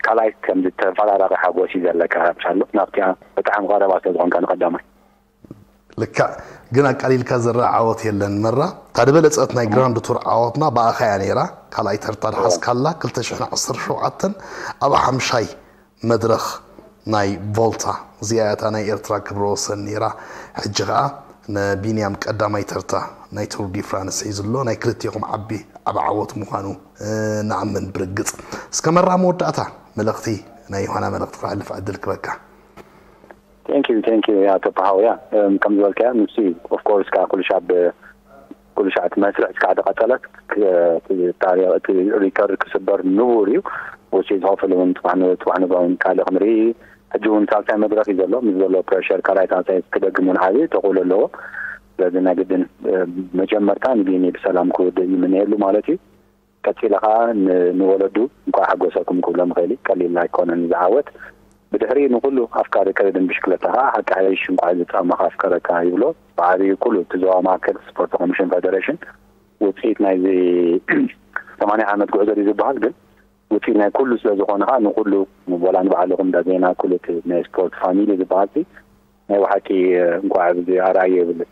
ካልኣይ ከምዚ ተፈራራቂ ሓጎስ እዩ ዘለካ። ምሻሎ ናብቲኣ ብጣዕሚ ቀረባ ስለ ዝኾንካ ንቀዳማይ። ልክዕ ግን ኣቃሊልካ ዝረኣ ዓወት የለን መራ። እታ ዝበለጸት ናይ ግራንድ ቱር ዓወትና ብኣኻ እያ ነይራ። ካልኣይ ተርታ ድሓዝካላ ክልተ ሽሕን ዓሰርተ ሸውዓተን ኣብ ሓምሻይ መድረኽ ናይ ቮልታ እዚኣ እያ እታ ናይ ኤርትራ ክብረ ወሰን ነይራ። ሕጂ ኸኣ ንቢንያም ቀዳማይ ተርታ ናይ ቱር ዲ ፍራንስ ሒዙ ኣሎ። ናይ ክልቴኹም ዓቢ ዓቢ ዓወት ምዃኑ ንኣምን ብርግጽ። እስከ መራ መወዳእታ መልእኽቲ ናይ ዮሃና መልእኽቲ ክሕልፍ ዕድል ክበካ። Thank you thank you ያ ተፓሃው ያ ከም ዝበልካያ ንሱ ኦፍ ኮርስ ከዓ ኩሉ ሻብ ኩሉ ሻዕ እቲ መስርሕ እስካዕ ተቐጸለት እቲ ሪከርድ ክስበር ንቡር እዩ። ውፅኢት ሆፍል እውን ፅባሕ ንጋ እውን ካልእ ክንርኢ ሕጂ እውን ሳልሳይ መድረክ እዩ ዘሎ ምስ ዘሎ ፕሬሸር ካልኣይ ሳልሳይ ክደግም እውን ዓብዪ ተኽእሎ ኣለዎ። ስለዚ ናይ ግድን መጀመርታ ንቢኒ ብሰላም ክውድእ ይምነየሉ ማለት እዩ። ቀፂለ ከዓ ንወለዱ እንኳዕ ሓጎሰኩም ክብሎም ይኽእል እዩ። ቀሊል ኣይኮነን ዝዓወት ብድሕሪ ንኩሉ ኣፍቃሪ ቅድድም ብሽክለታ ከዓ ሓቂ ሓይሽ እንኳዕ ዝፃመኻ ኣፍቀረካ ይብሎ። ብዓብዩ ኩሉ እቲ ዞባ ማእከል ስፖርት ኮሚሽን ፌደሬሽን ውፅኢት ናይዚ ሰማንያ ዓመት ጉዕዞ ድዩ ዝበሃል ግን ውፅኢት ናይ ኩሉ ስለ ዝኾነ ከዓ ንኩሉ ወላ ንባዕልኹም ዳዜና ኩሉ እቲ ናይ ስፖርት ፋሚሊ ዝበሃል ናይ ብሓቂ እንኳዕ ኣብዚ ኣርኣየ ይብል።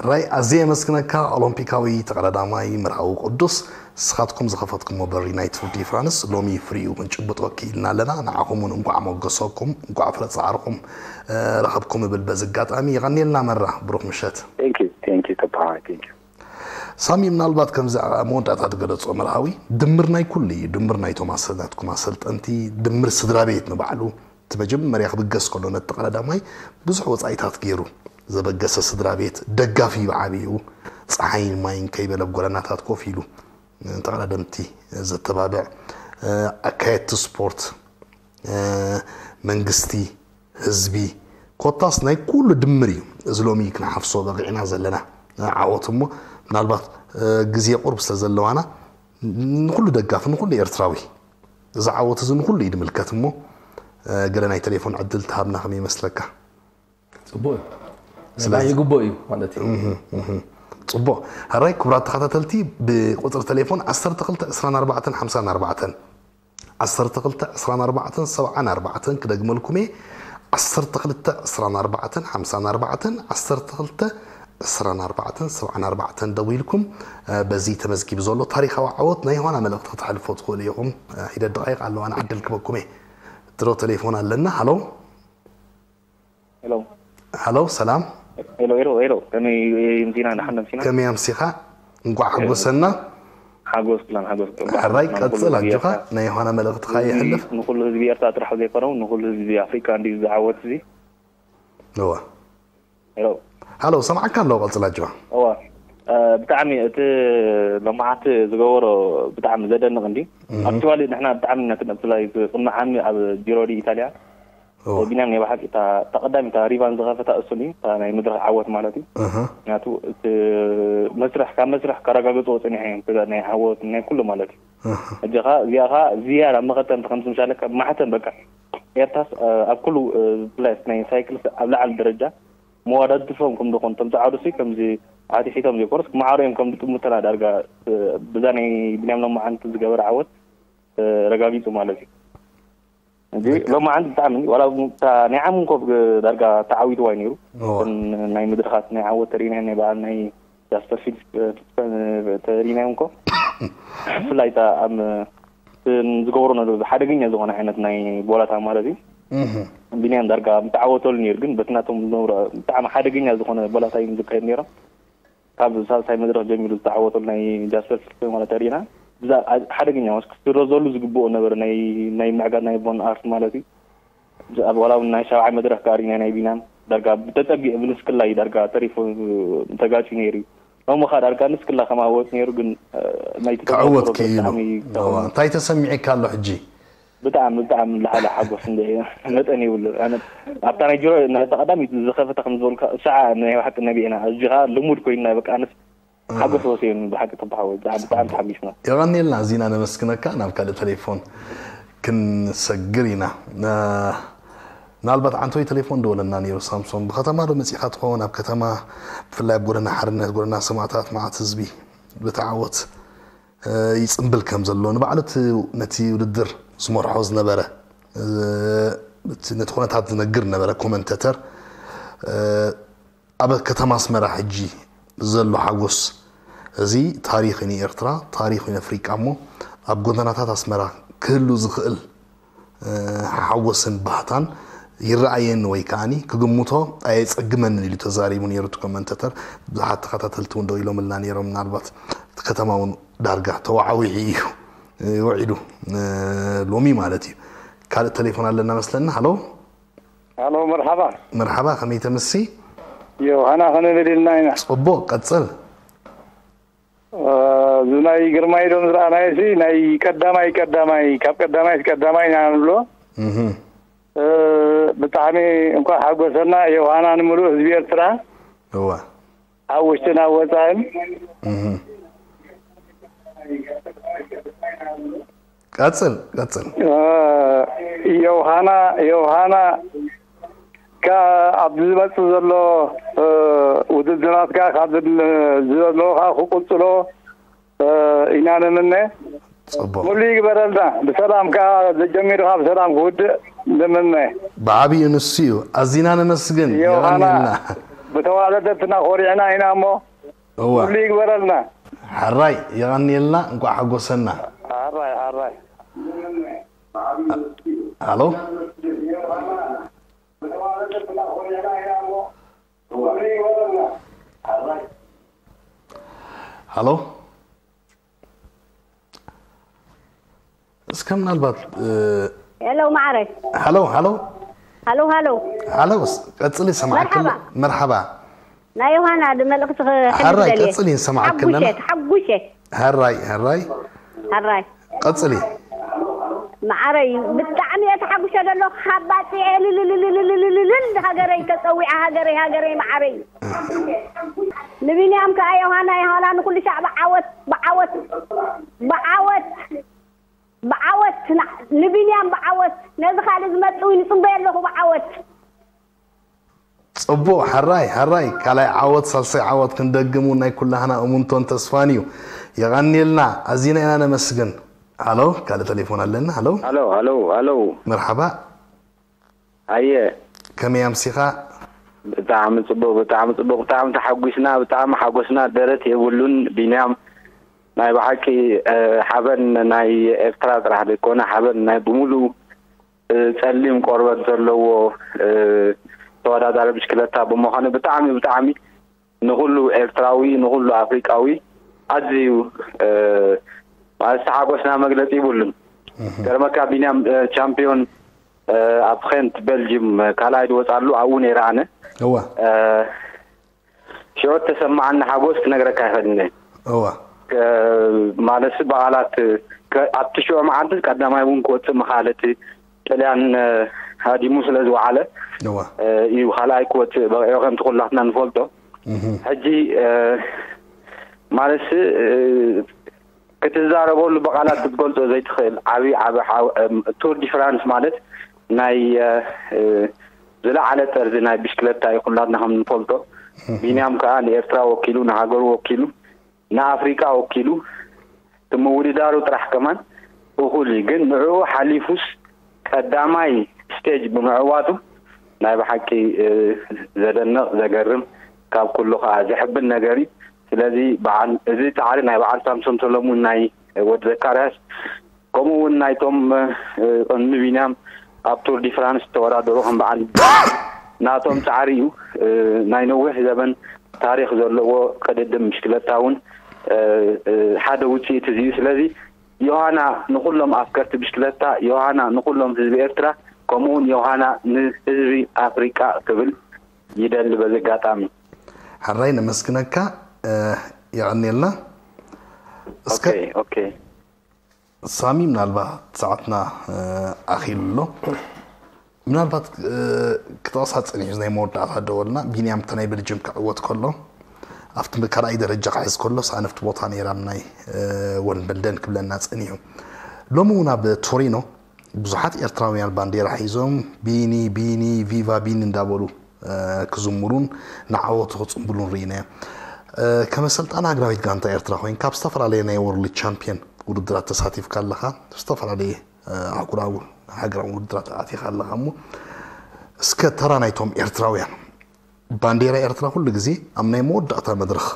ራይ ኣዝየ የመስግነካ ኦሎምፒካዊ ተቐዳዳማይ መርሃዊ ቅዱስ። ንስኻትኩም ዝኸፈትኩሞ በሪ ናይ ቱር ዲ ፍራንስ ሎሚ ፍሪኡ ክንጭብጦ ክኢልና ኣለና። ንዓኹም እውን እንቋዕ ሞገሰኩም እንቋዕ ፍረ ፃዕርኹም ረኸብኩም እብል በዚ ኣጋጣሚ። የቐንየልና መራ፣ ብሩኽ ምሸት። Thank you thank you ተባሃ thank you። ሳሚ፣ ምናልባት ከምዚ ኣብ መወዳእታ ትገለጾ መርሃዊ ድምር ናይ ኩሉ እዩ። ድምር ናይቶም ኣሰ- ናትኩም ኣሰልጠንቲ፣ ድምር ስድራ ቤት ንባዕሉ እቲ መጀመርያ ክብገስ ከሎ ነቲ ቀዳዳማይ ብዙሕ ወጻኢታት ገይሩ ዘበገሰ ስድራ ቤት ደጋፊ ብዓብዩ ጸሓይን ማይን ከይበለ ኣብ ጎደናታት ኮፍ ኢሉ ንተቐዳደምቲ ዘተባብዕ፣ ኣካየድቲ ስፖርት፣ መንግስቲ፣ ህዝቢ፣ ኮታስ ናይ ኩሉ ድምር እዩ። እዚ ሎሚ ክንሓፍሶ በቂዕና ዘለና ዓወት እሞ ምናልባት ግዜ ቁርብ ስለ ዘለዋና ንኩሉ ደጋፊ፣ ንኩሉ ኤርትራዊ እዚ ዓወት እዚ ንኩሉ እዩ ድምልከት እሞ ገለ ናይ ቴሌፎን ዕድል ተሃብና ከመይ ይመስለካ? ጽቡቅ ስለዚ ይግቦ እዩ ማለት እዩ። ጽቡቅ። ሕራይ ክቡራት ተኸታተልቲ ብቁፅሪ ቴሌፎን ዓሰርተ ክልተ ዕስራን ኣርባዕተን ሓምሳን ኣርባዕተን ዓሰርተ ክልተ ዕስራን ኣርባዕተን ሰብዓን ኣርባዕተን ክደግመልኩም እየ። ዓሰርተ ክልተ ዕስራን ኣርባዕተን ሓምሳን ኣርባዕተን ዓሰርተ ክልተ ዕስራን ኣርባዕተን ሰብዓን ኣርባዕተን ደዊልኩም በዚ ተመዝጊቡ ዘሎ ታሪኻዊ ዓወት ናይ ዮሃና መልእኽቲ ክተሕልፎ ትኽእሉ ኢኹም። ሒደት ደቓይቕ ኣለዋ ንዕድል ክበኩም እየ። ድሮ ቴሌፎን ኣለና። ሃሎ ሄሎ ሃሎ፣ ሰላም። ሄሎ ሄሎ ሄሎ ከመይ ምሲና ንሓንደ ምሲና ከመይ ኣምሲኻ? እንኳዕ ሓጎሰና። ሓጎስ ክላን ሓጎስ ሕራይ ቀጽል ኣጆኻ። ናይ ዮሃና መልእኽትኻ የሕልፍ። ንኩሉ ህዝቢ ኤርትራ ጥራሕ ዘይኮነው ንኩሉ ህዝቢ ኣፍሪካ እንዲ ዝዓወት እዚ እወ ሄሎ ሃሎ፣ ሰምዓካ ኣለዎ። ቀጽል ኣጆኻ። እወ ብጣዕሚ እቲ ሎማዓንቲ ዝገበሮ ብጣዕሚ ዘደንቕ እንዲ ኣክቹዋሊ ንሕና ብጣዕሚ ኢና ትነብስላይ ቅድሚ ዓሚ ኣብ ጂሮዲ ኢታልያ ቢንያም ናይ ብሓቂ እታ ቀዳሚት ሪቫን ዝኸፈታ እሱን እዩ። እታ ናይ መድረኽ ዓወት ማለት እዩ። ምክንያቱ እቲ መስርሕ ካብ መስርሕ ከረጋግፅዎ ፀኒሖ እዮም ናይ ዓወት ናይ ኩሉ ማለት እዩ። ሕጂ ኸዓ እዚኣ ኸዓ ዝያዳ መኸተምቲ ከምዚ ምሳለ ካብ ማሕተም በቃ ኤርትራስ ኣብ ኩሉ ብፍላይ ናይ ሳይክል ኣብ ላዕሊ ደረጃ መዋዳድፎም ከም ዝኾኑ እቶም ፃዓዱ ሲ ከምዚ ኣትሒቶም ዘይኮኑስ ክመዓሩ እዮም ከም ዝጥምተና ዳርጋ ብዛ ናይ ቢንያም ሎማዓንቲ ዝገበረ ዓወት ረጋጊፁ ማለት እዩ። ሕጂ ሎማዓንቲ ብጣዕሚ ዋላ እታ ናይ ዓሚ እንኮ ዳርጋ ተዓዊትዋ እዩ ነይሩ። እወ። እተን ናይ መድረኻት ናይ ዓወት ተሪእናዮ ናይ በዓል ናይ ጃስፐር ፊልድ ተሪእናዮ እንኮ ብፍላይ እታ ኣብ ዝገብሮ ነሎ ሓደገኛ ዝኾነ ዓይነት ናይ ቦላታ ማለት እዩ። ቢንያም ዳርጋ ምተዓወተሉ ነይሩ ግን በቲ ናቶም ዝነብሮ ብጣዕሚ ሓደገኛ ዝኾነ ቦላታ እዩ ዝካየድ ነይሮም። ካብ ሳልሳይ መድረኽ ጀሚሩ ዝተዓወተሉ ናይ ጃስፐር ፊልድ ማለት ኣሪና ብዛ ሓደገኛ ክትስረዘሉ ዝግብኦ ነበረ ናይ ናይ ምዕጋድ ናይ ቮን ኣርት ማለት እዩ። ኣብ ዋላ እውን ናይ ሻብዓይ መድረኽ ከኣ ሪና ናይ ቢናም ዳርጋ ብተጸጊዑ ብንስክላ እዩ ዳርጋ ተሪፉ ተጋጭዩ ነይሩ እዩ። ሎሚ ኸኣ ዳርጋ ንስክላ ከማወት ነይሩ ግን ናይ ክዕወት ክኢሉ እንታይ ተሰሚዒካ ኣሎ ሕጂ? ብጣዕሚ ብጣዕሚ ዝለዓለ ሓጎስ እንደ መጠን ይብሉ ኣነ ኣብታ ናይ ጅሮ ነታ ቀዳሚት ዝኸፈተ ከም ዝበልካ እሳዓ ናይ ሓቂ ነቢዕና እዚኻ ልሙድ ኮይንና በቃ ኣነስ ሓጎስ ወሲኡኒ ብሓቂ ተባሓወ ብጣዕሚ ተሓጒስና። የቐንየልና ኣዚና ነመስግነካ። ናብ ካልእ ተሌፎን ክንሰግር ኢና። ምናልባት ዓንተወይ ተሌፎን ደወለና ነይሩ ሳምሶን። ብኸተማ ዶ መጺኻ ትኸውን? ኣብ ከተማ ብፍላይ ኣብ ጎደና ሓርነት፣ ጎደና ሰማእታት መዓት ህዝቢ ብቲ ዓወት ይጽምብል ከም ዘሎ ንባዕሉ እቲ ነቲ ውድድር ዝመርሖ ዝነበረ ነቲ ኩነታት ዝነግር ነበረ ኮመንተተር ኣብ ከተማ ኣስመራ ሕጂ ዘሎ ሓጎስ እዚ ታሪኽ እዩ ንኤርትራ ታሪኽ እዩ ንኣፍሪቃ እሞ ኣብ ጎደናታት ኣስመራ ክህሉ ዝኽእል ሓጎስን ባህታን ይረኣየኒ ወይ ከዓኒ ክግምቶ ኣየጸግመንን ኢሉ ተዛሪቡ ነይሩ እቲ ኮመንተተር። ብዙሓት ተኸታተልቲ እውን ደው ኢሎምልና ነይሮም። ምናልባት እቲ ከተማ እውን ዳርጋ ተዋዕዊዒ እዩ ውዒሉ ሎሚ ማለት እዩ። ካልእ ተሌፎን ኣለና መስለኒ። ሃሎ ሃሎ መርሓባ። መርሓባ ከመይ ተምሲ? ዮሃና ክንብል ኢልና ኢና። ጽቡቕ ቀጽል። እዚ ናይ ግርማይ ዶም ዝረኣናዮ ሲ ናይ ቀዳማይ ቀዳማይ ካብ ቀዳማይ ቀዳማይ ኢና ንብሎ። ብጣዕሚ እንኳዕ ሓጎሰና ዮሃና ንምሉእ ህዝቢ ኤርትራ። እወ። ኣብ ውሽጥን ኣብ ወፃእን። ቀፅል ቀፅል። ዮሃና ዮሃና ካብ ኣብዚ ዝመፅእ ዘሎ ውድድራት ከዓ ካብ ዘለዎ ከዓ ክቅፅሎ ኢና ንምነ። ፅቡቅ ሙሉ ይግበረልና። ብሰላም ከዓ ጀሚርካ ብሰላም ክውድእ ንምነ። ብዓብዩ ንሱ እዩ። ኣዚና ነመስግን። ዮሃና የቐንየልና። ብተዋለደትና ኮሪዕና ኢና እሞ እወ ሙሉ ይግበረልና። ሓራይ የቐንየልና። እንኳዕ ሓጎሰና። ሓራይ ሓራይ ሃሎ ሃሎ እስከ ምናልባት ሄሎ ማዕረ ሃሎ ሃሎ ሃሎ ሃሎ። ሃሎ፣ ቀጽሊ፣ ሰማዕክን። መርሓባ። መርሓባ። ናይ ዮሃና ድመልእኽቲ ሕራይ፣ ቀጽሊ፣ ሰማዕክን ኣለና። ሓጉሸ። ሕራይ፣ ሕራይ። ሕራይ። ቀጽሊ። መዓረይ፣ ብጣዕሚ እየ ተሓጉሸ ዘሎ። ካብ ባጽዕ ልልልልልልልልል ሃገረይ ተጸዊዓ፣ ሃገረይ፣ ሃገረይ፣ መዓረይ። ንቢንያም ከኣ ዮሃና፣ ዮሃና ንኩሉ ሻዕ ብዓወት፣ ብዓወት፣ ብዓወት፣ ብዓወት፣ ንቢንያም ብዓወት። ነዚ ካልእ ዝመጽእ ንጽበዮ ኣለኹ፣ ብዓወት። ጽቡቕ፣ ሕራይ፣ ሕራይ። ካልኣይ ዓወት፣ ሳልሳይ ዓወት ክንደግም እውን ናይ ኩላህና እሙንቶን ተስፋን እዩ። የቐንየልና፣ ኣዚና ኢና ነመስግን። ሃሎ፣ ካልእ ቴሌፎን ኣለና። ሃሎ። ሃሎ፣ ሃሎ፣ ሃሎ። መርሓባ። ኣየ። ከመይ ኣምሲኻ? ብጣዕሚ ጽቡቕ፣ ብጣዕሚ ጽቡቕ፣ ብጣዕሚ ተሓጒስና፣ ብጣዕሚ ሓጎስና ደረት የብሉን። ቢንያም፣ ናይ ብሓቂ፣ እ፣ ሓበን ናይ ኤርትራ ጥራሕ ዘይኮነ፣ ሓበን ናይ ብምሉእ፣ እ፣ ጸሊም ቆርበት ዘለዎ፣ እ፣ ተወዳዳሪ ብሽክለታ ብምዃኑ ብጣዕሚ፣ ብጣዕሚ ንኹሉ ኤርትራዊ፣ ንኹሉ ኣፍሪቃዊ ኣዝዩ፣ እ፣ ማለት ተሓጎስና መግለጺ ይብሉን። ገርመካ ቢንያም፣ እ፣ ቻምፒዮን፣ እ፣ ኣብ ኸንት ቤልጅም፣ እ፣ ካልኣይ ዝወጻሉ ኣብኡ ነይረ ኣነ። እወ። እ፣ ሽዑ ተሰማዓኒ ሓጎስ ክነግረካ ኣይኽእልን እየ። እወ። እ፣ ማለት ብቓላት፣ እ፣ ከ-፣ ኣብቲ ሽዑ መዓልቲ ቀዳማይ እውን ክወጽእ ምኽኣል፣ እቲ ጥልያን፣ እ፣ ሃዲሙ ስለ ዝወዓለ፣ እወ። እ፣ እዩ ካልኣይ ክወጽእ በቂዑ ከምቲ ኩላትና ንፈልጦ። እህ። ሕጂ፣ እ፣ ማለት፣ እ፣ ክትዛረበሉ ብቓላት ክትገልጾ ዘይትኽእል ዓብዪ ዓቢ ሓው-፣ እም፣ ቱር ዲ ፍራንስ ማለት ናይ፣ እ፣ እ፣ ዝለዓለ ጠርዚ ናይ ብሽክለታ እዩ ኩላትና ከም ንፈልጦ። ቢንያም ከኣ ንኤርትራ ወኪሉ፣ ንሃገሩ ወኪሉ፣ ንኣፍሪቃ ወኪሉ፣ እቲ ምውድዳሩ ጥራሕ ከማን እኹል እዩ። ግን ንዕኡ ሓሊፉስ ቀዳማይ ስቴጅ ብምዕዋቱ ናይ ብሓቂ፣ እ፣ ዘደንቕ፣ ዘገርም፣ ካብ ኩሉ ከኣ ዘሕብን ነገር እዩ። ስለዚ በዓል፣ እዚ ጻዕሪ ናይ በዓል ሳምሶን ሰሎሙን፣ ናይ ወዲ ዘካርያስ፣ ከምኡ እውን ናይቶም፣ እ፣ ቅድሚ ቢንያም ኣብ ቱር ዲ ፍራንስ ዝተወዳደሩ ከም በዓል ናቶም ጻዕሪ እዩ። እ፣ ናይ ነዊሕ ዘበን ታሪኽ ዘለዎ ቅድድም ብሽክለታ እውን፣ እ፣ እ፣ ሓደ ውጽኢት እዚ እዩ። ስለዚ ዮሃና ንኹሎም ኣፍቀርቲ ብሽክለታ፣ ዮሃና ንኹሎም ህዝቢ ኤርትራ፣ ከምኡ እውን ዮሃና ንህዝቢ ኣፍሪቃ ክብል ይደሊ በዚ ኣጋጣሚ። ሕራይ ነመስግነካ፣ እ፣ የቐንየልና። እስከ ኦኬ፣ ኦኬ። ሳሚ፣ ምናልባት ሰዓትና፣ እ፣ ኣኺሉ ኣሎ። ምናልባት፣ እ፣ ክጠቕሳ ጸኒሑ ናይ መወዳእታ ደወልና፣ ቢንያም እታ ናይ ቤልጅየም ክዕወት ከሎ ኣብቲ ካልኣይ ደረጃ ክሕዝ ከሎ ሰኣነፍቲ ቦታ ነይራ ኣብ ናይ፣ እ፣ ወንበልደን ክብለና ጸኒሑ። ሎሚ እውን ኣብ ቶሪኖ ብዙሓት ኤርትራውያን ባንዴራ ሒዞም ቢኒ ቢኒ ቪቫ ቢኒ እንዳበሉ፣ እ፣ ክዝምሩን ንዓወቱ ክጽንብሉን ርኢናዮ። እ፣ ከም ኣሰልጣኒ ሃገራዊት ጋንታ ኤርትራ ኮይንካ ኣብ ዝተፈላለየ ናይ ወርልድ ቻምፕዮን ውድድራት ተሳቲፍካ ኣለኻ፣ ዝተፈላለየ፣ እ፣ ኣህጉራዊ ሃገራዊ ውድድራት ኣቲኻ ኣለኻ። እሞ እስከ ተራ ናይቶም ኤርትራውያን፣ ባንዴራ ኤርትራ ኩሉ ግዜ ኣብ ናይ መወዳእታ መድረኽ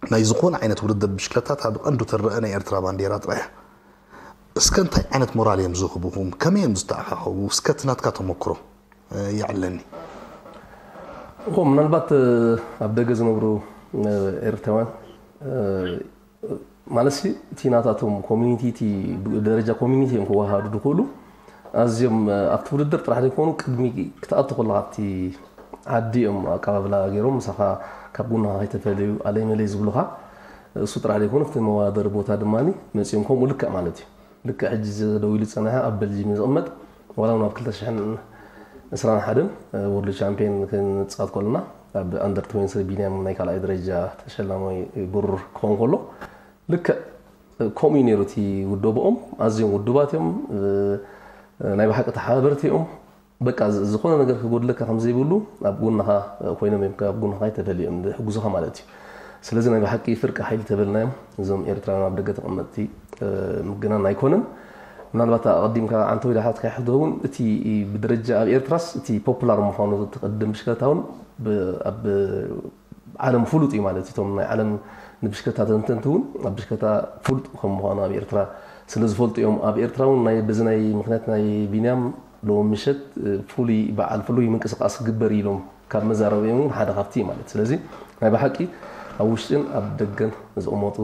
ናይ ዝኾነ ዓይነት ውድድር ብሽክለታ እታ ብቐንዱ ትረአ ናይ ኤርትራ ባንዴራ ጥራይ እያ። እስከ እንታይ ዓይነት ሞራል እዮም ዝህብኹም? ከመይ እዮም ዝተኣኻኸቡ? እስከ እቲ ናትካ ተመክሮ፣ እ፣ የዕለኒ። እኮ ምናልባት፣ እ፣ ኣብ ደገ ዝነብሩ፣ እ፣ ኤርትራውያን፣ እ፣ ማለትሲ እቲ ናታቶም ኮሚኒቲ፣ እቲ ብደረጃ ኮሚኒቲ እዮም ክወሃዱ ዝኽእሉ። ኣዝዮም፣ እ፣ ኣብቲ ውድድር ጥራሕ ዘይኮኑ ቅድሚ ክትኣቱ ከለኻ ኣብቲ ዓዲ እዮም ኣቀባብላ ገይሮም ምሳኻ ካብ ጎንኻ ከይተፈለዩ ኣለይ መለይ ዝብሉኻ። እሱ ጥራሕ ዘይኮኑ ኣብቲ መወዳደሪ ቦታ ድማ መፂኦም ከምኡ ልክዕ ማለት እዩ። ልክዕ ሕጂ እዚ ደው ኢሉ ዝፀንሐ ኣብ ቤልጅም እዩ ዝቕመጥ። ዋላ እውን ኣብ ክልተ ሽሕን ዕስራን ሓደን ወርልድ ቻምፒየን ክንፃወት ከለና ኣብ ኣንደር ትዌንቲ ስሪ ቢንያም ናይ ካልኣይ ደረጃ ተሸላማይ ብሩር ክኾን ከሎ ልክዕ ከምኡ እዩ ነይሩ እቲ ውደብኦም። ኣዝዮም ውዱባት እዮም። እ፣ ናይ ብሓቂ ተሓባበርቲ እዮም። በቃ ዝ-፣ ዝኾነ ነገር ክጎድለካ ከም ዘይብሉ ኣብ ጎንኻ ኮይኖም እዮም፣ ኣብ ጎንኻ ይተፈልዮም ዝሕግዙኻ ማለት እዩ። ስለዚ ናይ ብሓቂ ፍርቂ ሓይሊ ተበልናዮም እዞም ኤርትራውያን ኣብ ደገ ተቐመጥቲ፣ እ፣ ምግናን ኣይኮነን። ምናልባት ኣቐዲምካ ዓንተው ኢላ ሓትካ ይሕቶ እውን እቲ ብደረጃ ኣብ ኤርትራስ እቲ ፖፑላር ምዃኑ እቲ ቅድም ብሽክለታ እውን ብ-፣ ኣብ ዓለም ፍሉጥ እዩ ማለት እዩ። እቶም ናይ ዓለም ንብሽክለታ ተንተንቲ እውን ኣብ ብሽክለታ ፍሉጥ ከም ምዃኑ ኣብ ኤርትራ ስለ ዝፈልጡ እዮም። ኣብ ኤርትራ እውን ናይ፣ በዚ ናይ ምኽንያት ናይ ቢንያም ሎም ምሸት፣ እ፣ ፍሉይ በዓል፣ ፍሉይ ምንቅስቃስ ክግበር ኢሎም ካብ መዛረቢኦም እውን ሓደ ካብቲ እዩ ማለት። ስለዚ ናይ ብሓቂ ኣብ ውሽጥን ኣብ ደገን ዝቕመጡ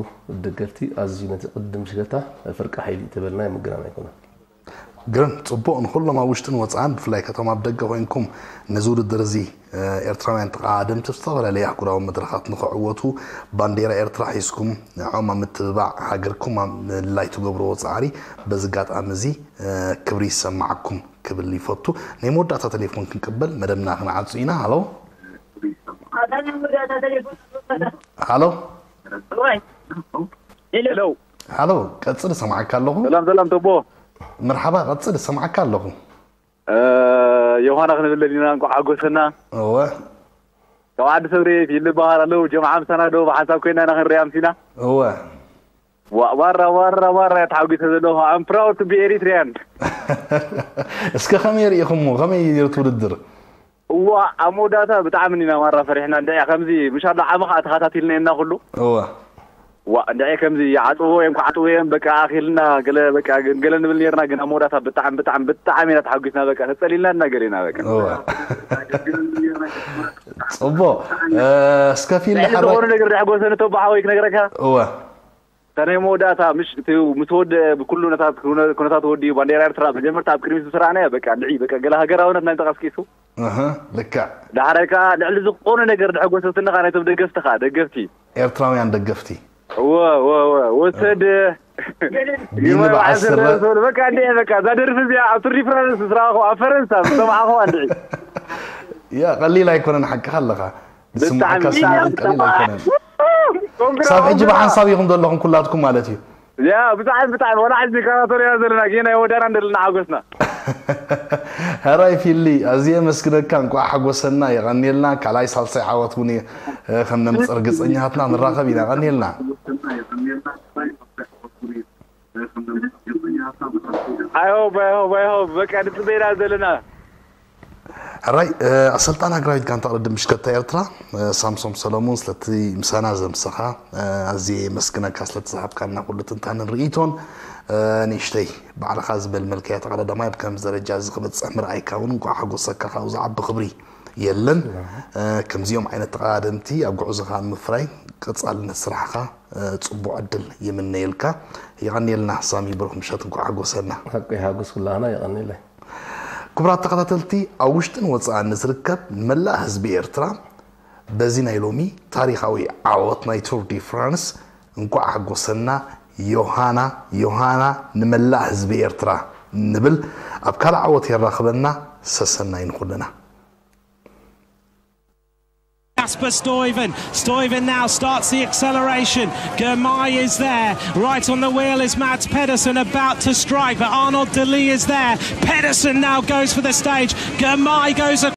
ደገፍቲ ኣዝዩ ነቲ ቅድም ብሽክለታ ፍርቂ ሓይሊ ተበልና ምግናን ኣይኮነን። ግርም፣ ጽቡቕ። ንኹሎም ኣብ ውሽጥን ወጻእን፣ ብፍላይ ከቶም ኣብ ደገ ኮይንኩም ነዚ ውድድር እዚ ኤርትራውያን ተቓደምቲ ኣብ ዝተፈላለዩ ኣህጉራዊ መድረኻት ንኽዕወቱ ባንዴራ ኤርትራ ሒዝኩም ንዕኦም ኣብ ምትብባዕ ሃገርኩም ኣብ ምልላይ ትገብርዎ ጻዕሪ በዚ ኣጋጣሚ እዚ ክብሪ ይሰማዓኩም ክብል ይፈቱ። ናይ መወዳእታ ቴሌፎን ክንቅበል መደብና ክንዓጹ ኢና። ሃሎ፣ ሃሎ፣ ሄሎ። ሃሎ፣ ቀጽል፣ እሰማዓካ ኣለኹ። ሰላም ሰላም ተቦ። መርሓባ፣ ቀጽል፣ እሰማዓካ ኣለኹ። ዮሃና ክንብል ለሊና እንኳዕ ሓጎሰና። እወ ካብ ዓዲ ሰብሬት ይልበሃል ኣለዉ። ጀምዓ ምሳና ዶ ብሓንሳብ ኮይና ኢና ክንሪኣ ምሲና። እወ ዋ- ዋራ ዋራ ዋራ እያ ተሓጒሰ ዘለኹ። I'm proud to be Eritrean። እስከ ከመይ ርኢኹሞ? ከመይ ነይሩ እቲ ውድድር? እዋ ኣብ መወዳእታ ብጣዕሚ ኢና ማራ ፈሪሕና። እንድዒ ከምዚ ምሻሎ ዓሚ ከዓ ተኸታቲልና ኢና ኩሉ። እወ ዋ እንድዒ ከምዚ ይዓጽዎ እዮም ክዓጽዎ እዮም በቃ ኣኺልና ገለ በቃ ገለ ንብል ነርና። ግን ኣብ መወዳእታ ብጣዕሚ ብጣዕሚ ብጣዕሚ ኢና ተሓጒስና። በቃ ተጸሊልና እና ገሌና በቃ እወ ጽቦ እስከ ፊል ዝኾነ ነገር ደሕጎሰ ንተባሓወይ ክነግረካ እወ እታ ናይ መወዳእታ ምሽ እቲ ምስ ወደ ብኩሉ ነታት ኩነታት ወዲኡ ባንዴራ ኤርትራ መጀመርታ ኣብ ቅድሚት ዝስራዕና እያ። በቃ እንድዒ በቃ ገለ ሃገራውነት ናይ ተቐስቂሱ እህ ልክዕ ዳሕራይ ከዓ ልዕሊ ዝኾነ ነገር ደሕጎሰትኒ ከዓ ናይቶም ደገፍቲ ከዓ ደገፍቲ ኤርትራውያን ደገፍቲ እወ እወ እወ ወሰድ ቢኒ በዓል ስረ በቃ እንደ በቃ እዛ ደርፊ እዚኣ ኣብ ቱር ዲ ፍራንስ ዝረኣኹ ኣብ ፈረንሳ ዝሰማዕኹ እንድዒ ያ ቀሊል ኣይኮነን ሓቅኻ ኣለኻ ዝስማዓካ ብጣዕሚ ስምዒት ቀሊል ኣይኮነን ክሳብ ሕጂ ብሓንሳብ ኢኹም ዘለኹም ኩላትኩም ማለት እዩ ያ ብጣዕሚ ብጣዕሚ ወላ ሕጂ ንከታተሎ ኢና ዘለና ግን ኣይወዳናን ዘለና ሓጎስና ሕራይ ፊሊ ኣዝየ የመስግነካ እንቋዕ ሓጎሰና የቐንየልና ካልኣይ ሳልሳይ ዓወት እውን እ፣ ከም ነምፅእ ርግፀኛታትና ንራኸብ ኢና የቐንየልና I hope, I hope, I hope. በቃ ንፅበ ኢና ዘለና ሕራይ እ፣ ኣሰልጣን ሃገራዊት ጋንታ ቅድድም ብሽክለታ ኤርትራ እ፣ ሳምሶም ሰለሙን ስለቲ ምሳና ዘምሰኻ እ፣ ኣዝየ የመስግነካ ስለቲ ዝሃብካና ኩሉ ትንታንን ርኢቶን እ፣ ንእሽተይ ባዕልኻ ዝመልመልካዮ ተቐዳዳማይ ኣብ ከምዚ ደረጃ እዚ ክበፅሕ ምርኣይካ እውን እንኳዕ ሓጎሰካ ካብኡ ዝዓቢ ክብሪ የለን እ፣ ከምዚኦም ዓይነት ተቐዳደምቲ ኣብ ጉዕዞኻ ንምፍራይ ቀፃልነት ስራሕኻ እ፣ ፅቡቕ ዕድል ይምነየልካ የቐንየልና ሳሚ ብሩኽ ምሸት እንኳዕ ሓጎሰና ሓቂ ሓጎስ ኩላህና የቐንየለይ ክቡራት ተኸታተልቲ ኣብ ውሽጥን ወፃእን ንዝርከብ ንመላእ ህዝቢ ኤርትራ በዚ ናይ ሎሚ ታሪኻዊ ዓወት ናይ ቱር ዲ ፍራንስ እንኳዕ ሓጎሰና ዮሃና ዮሃና ንመላእ ህዝቢ ኤርትራ ንብል ኣብ ካልእ ዓወት የራኽበና ሰሰናይ ንኹልና Jasper Stuyven. Stuyven now starts the acceleration. Girmay is there. Right on the wheel is Mads Pedersen about to strike, but Arnaud De Lee is there. Pedersen now goes for the stage. Girmay goes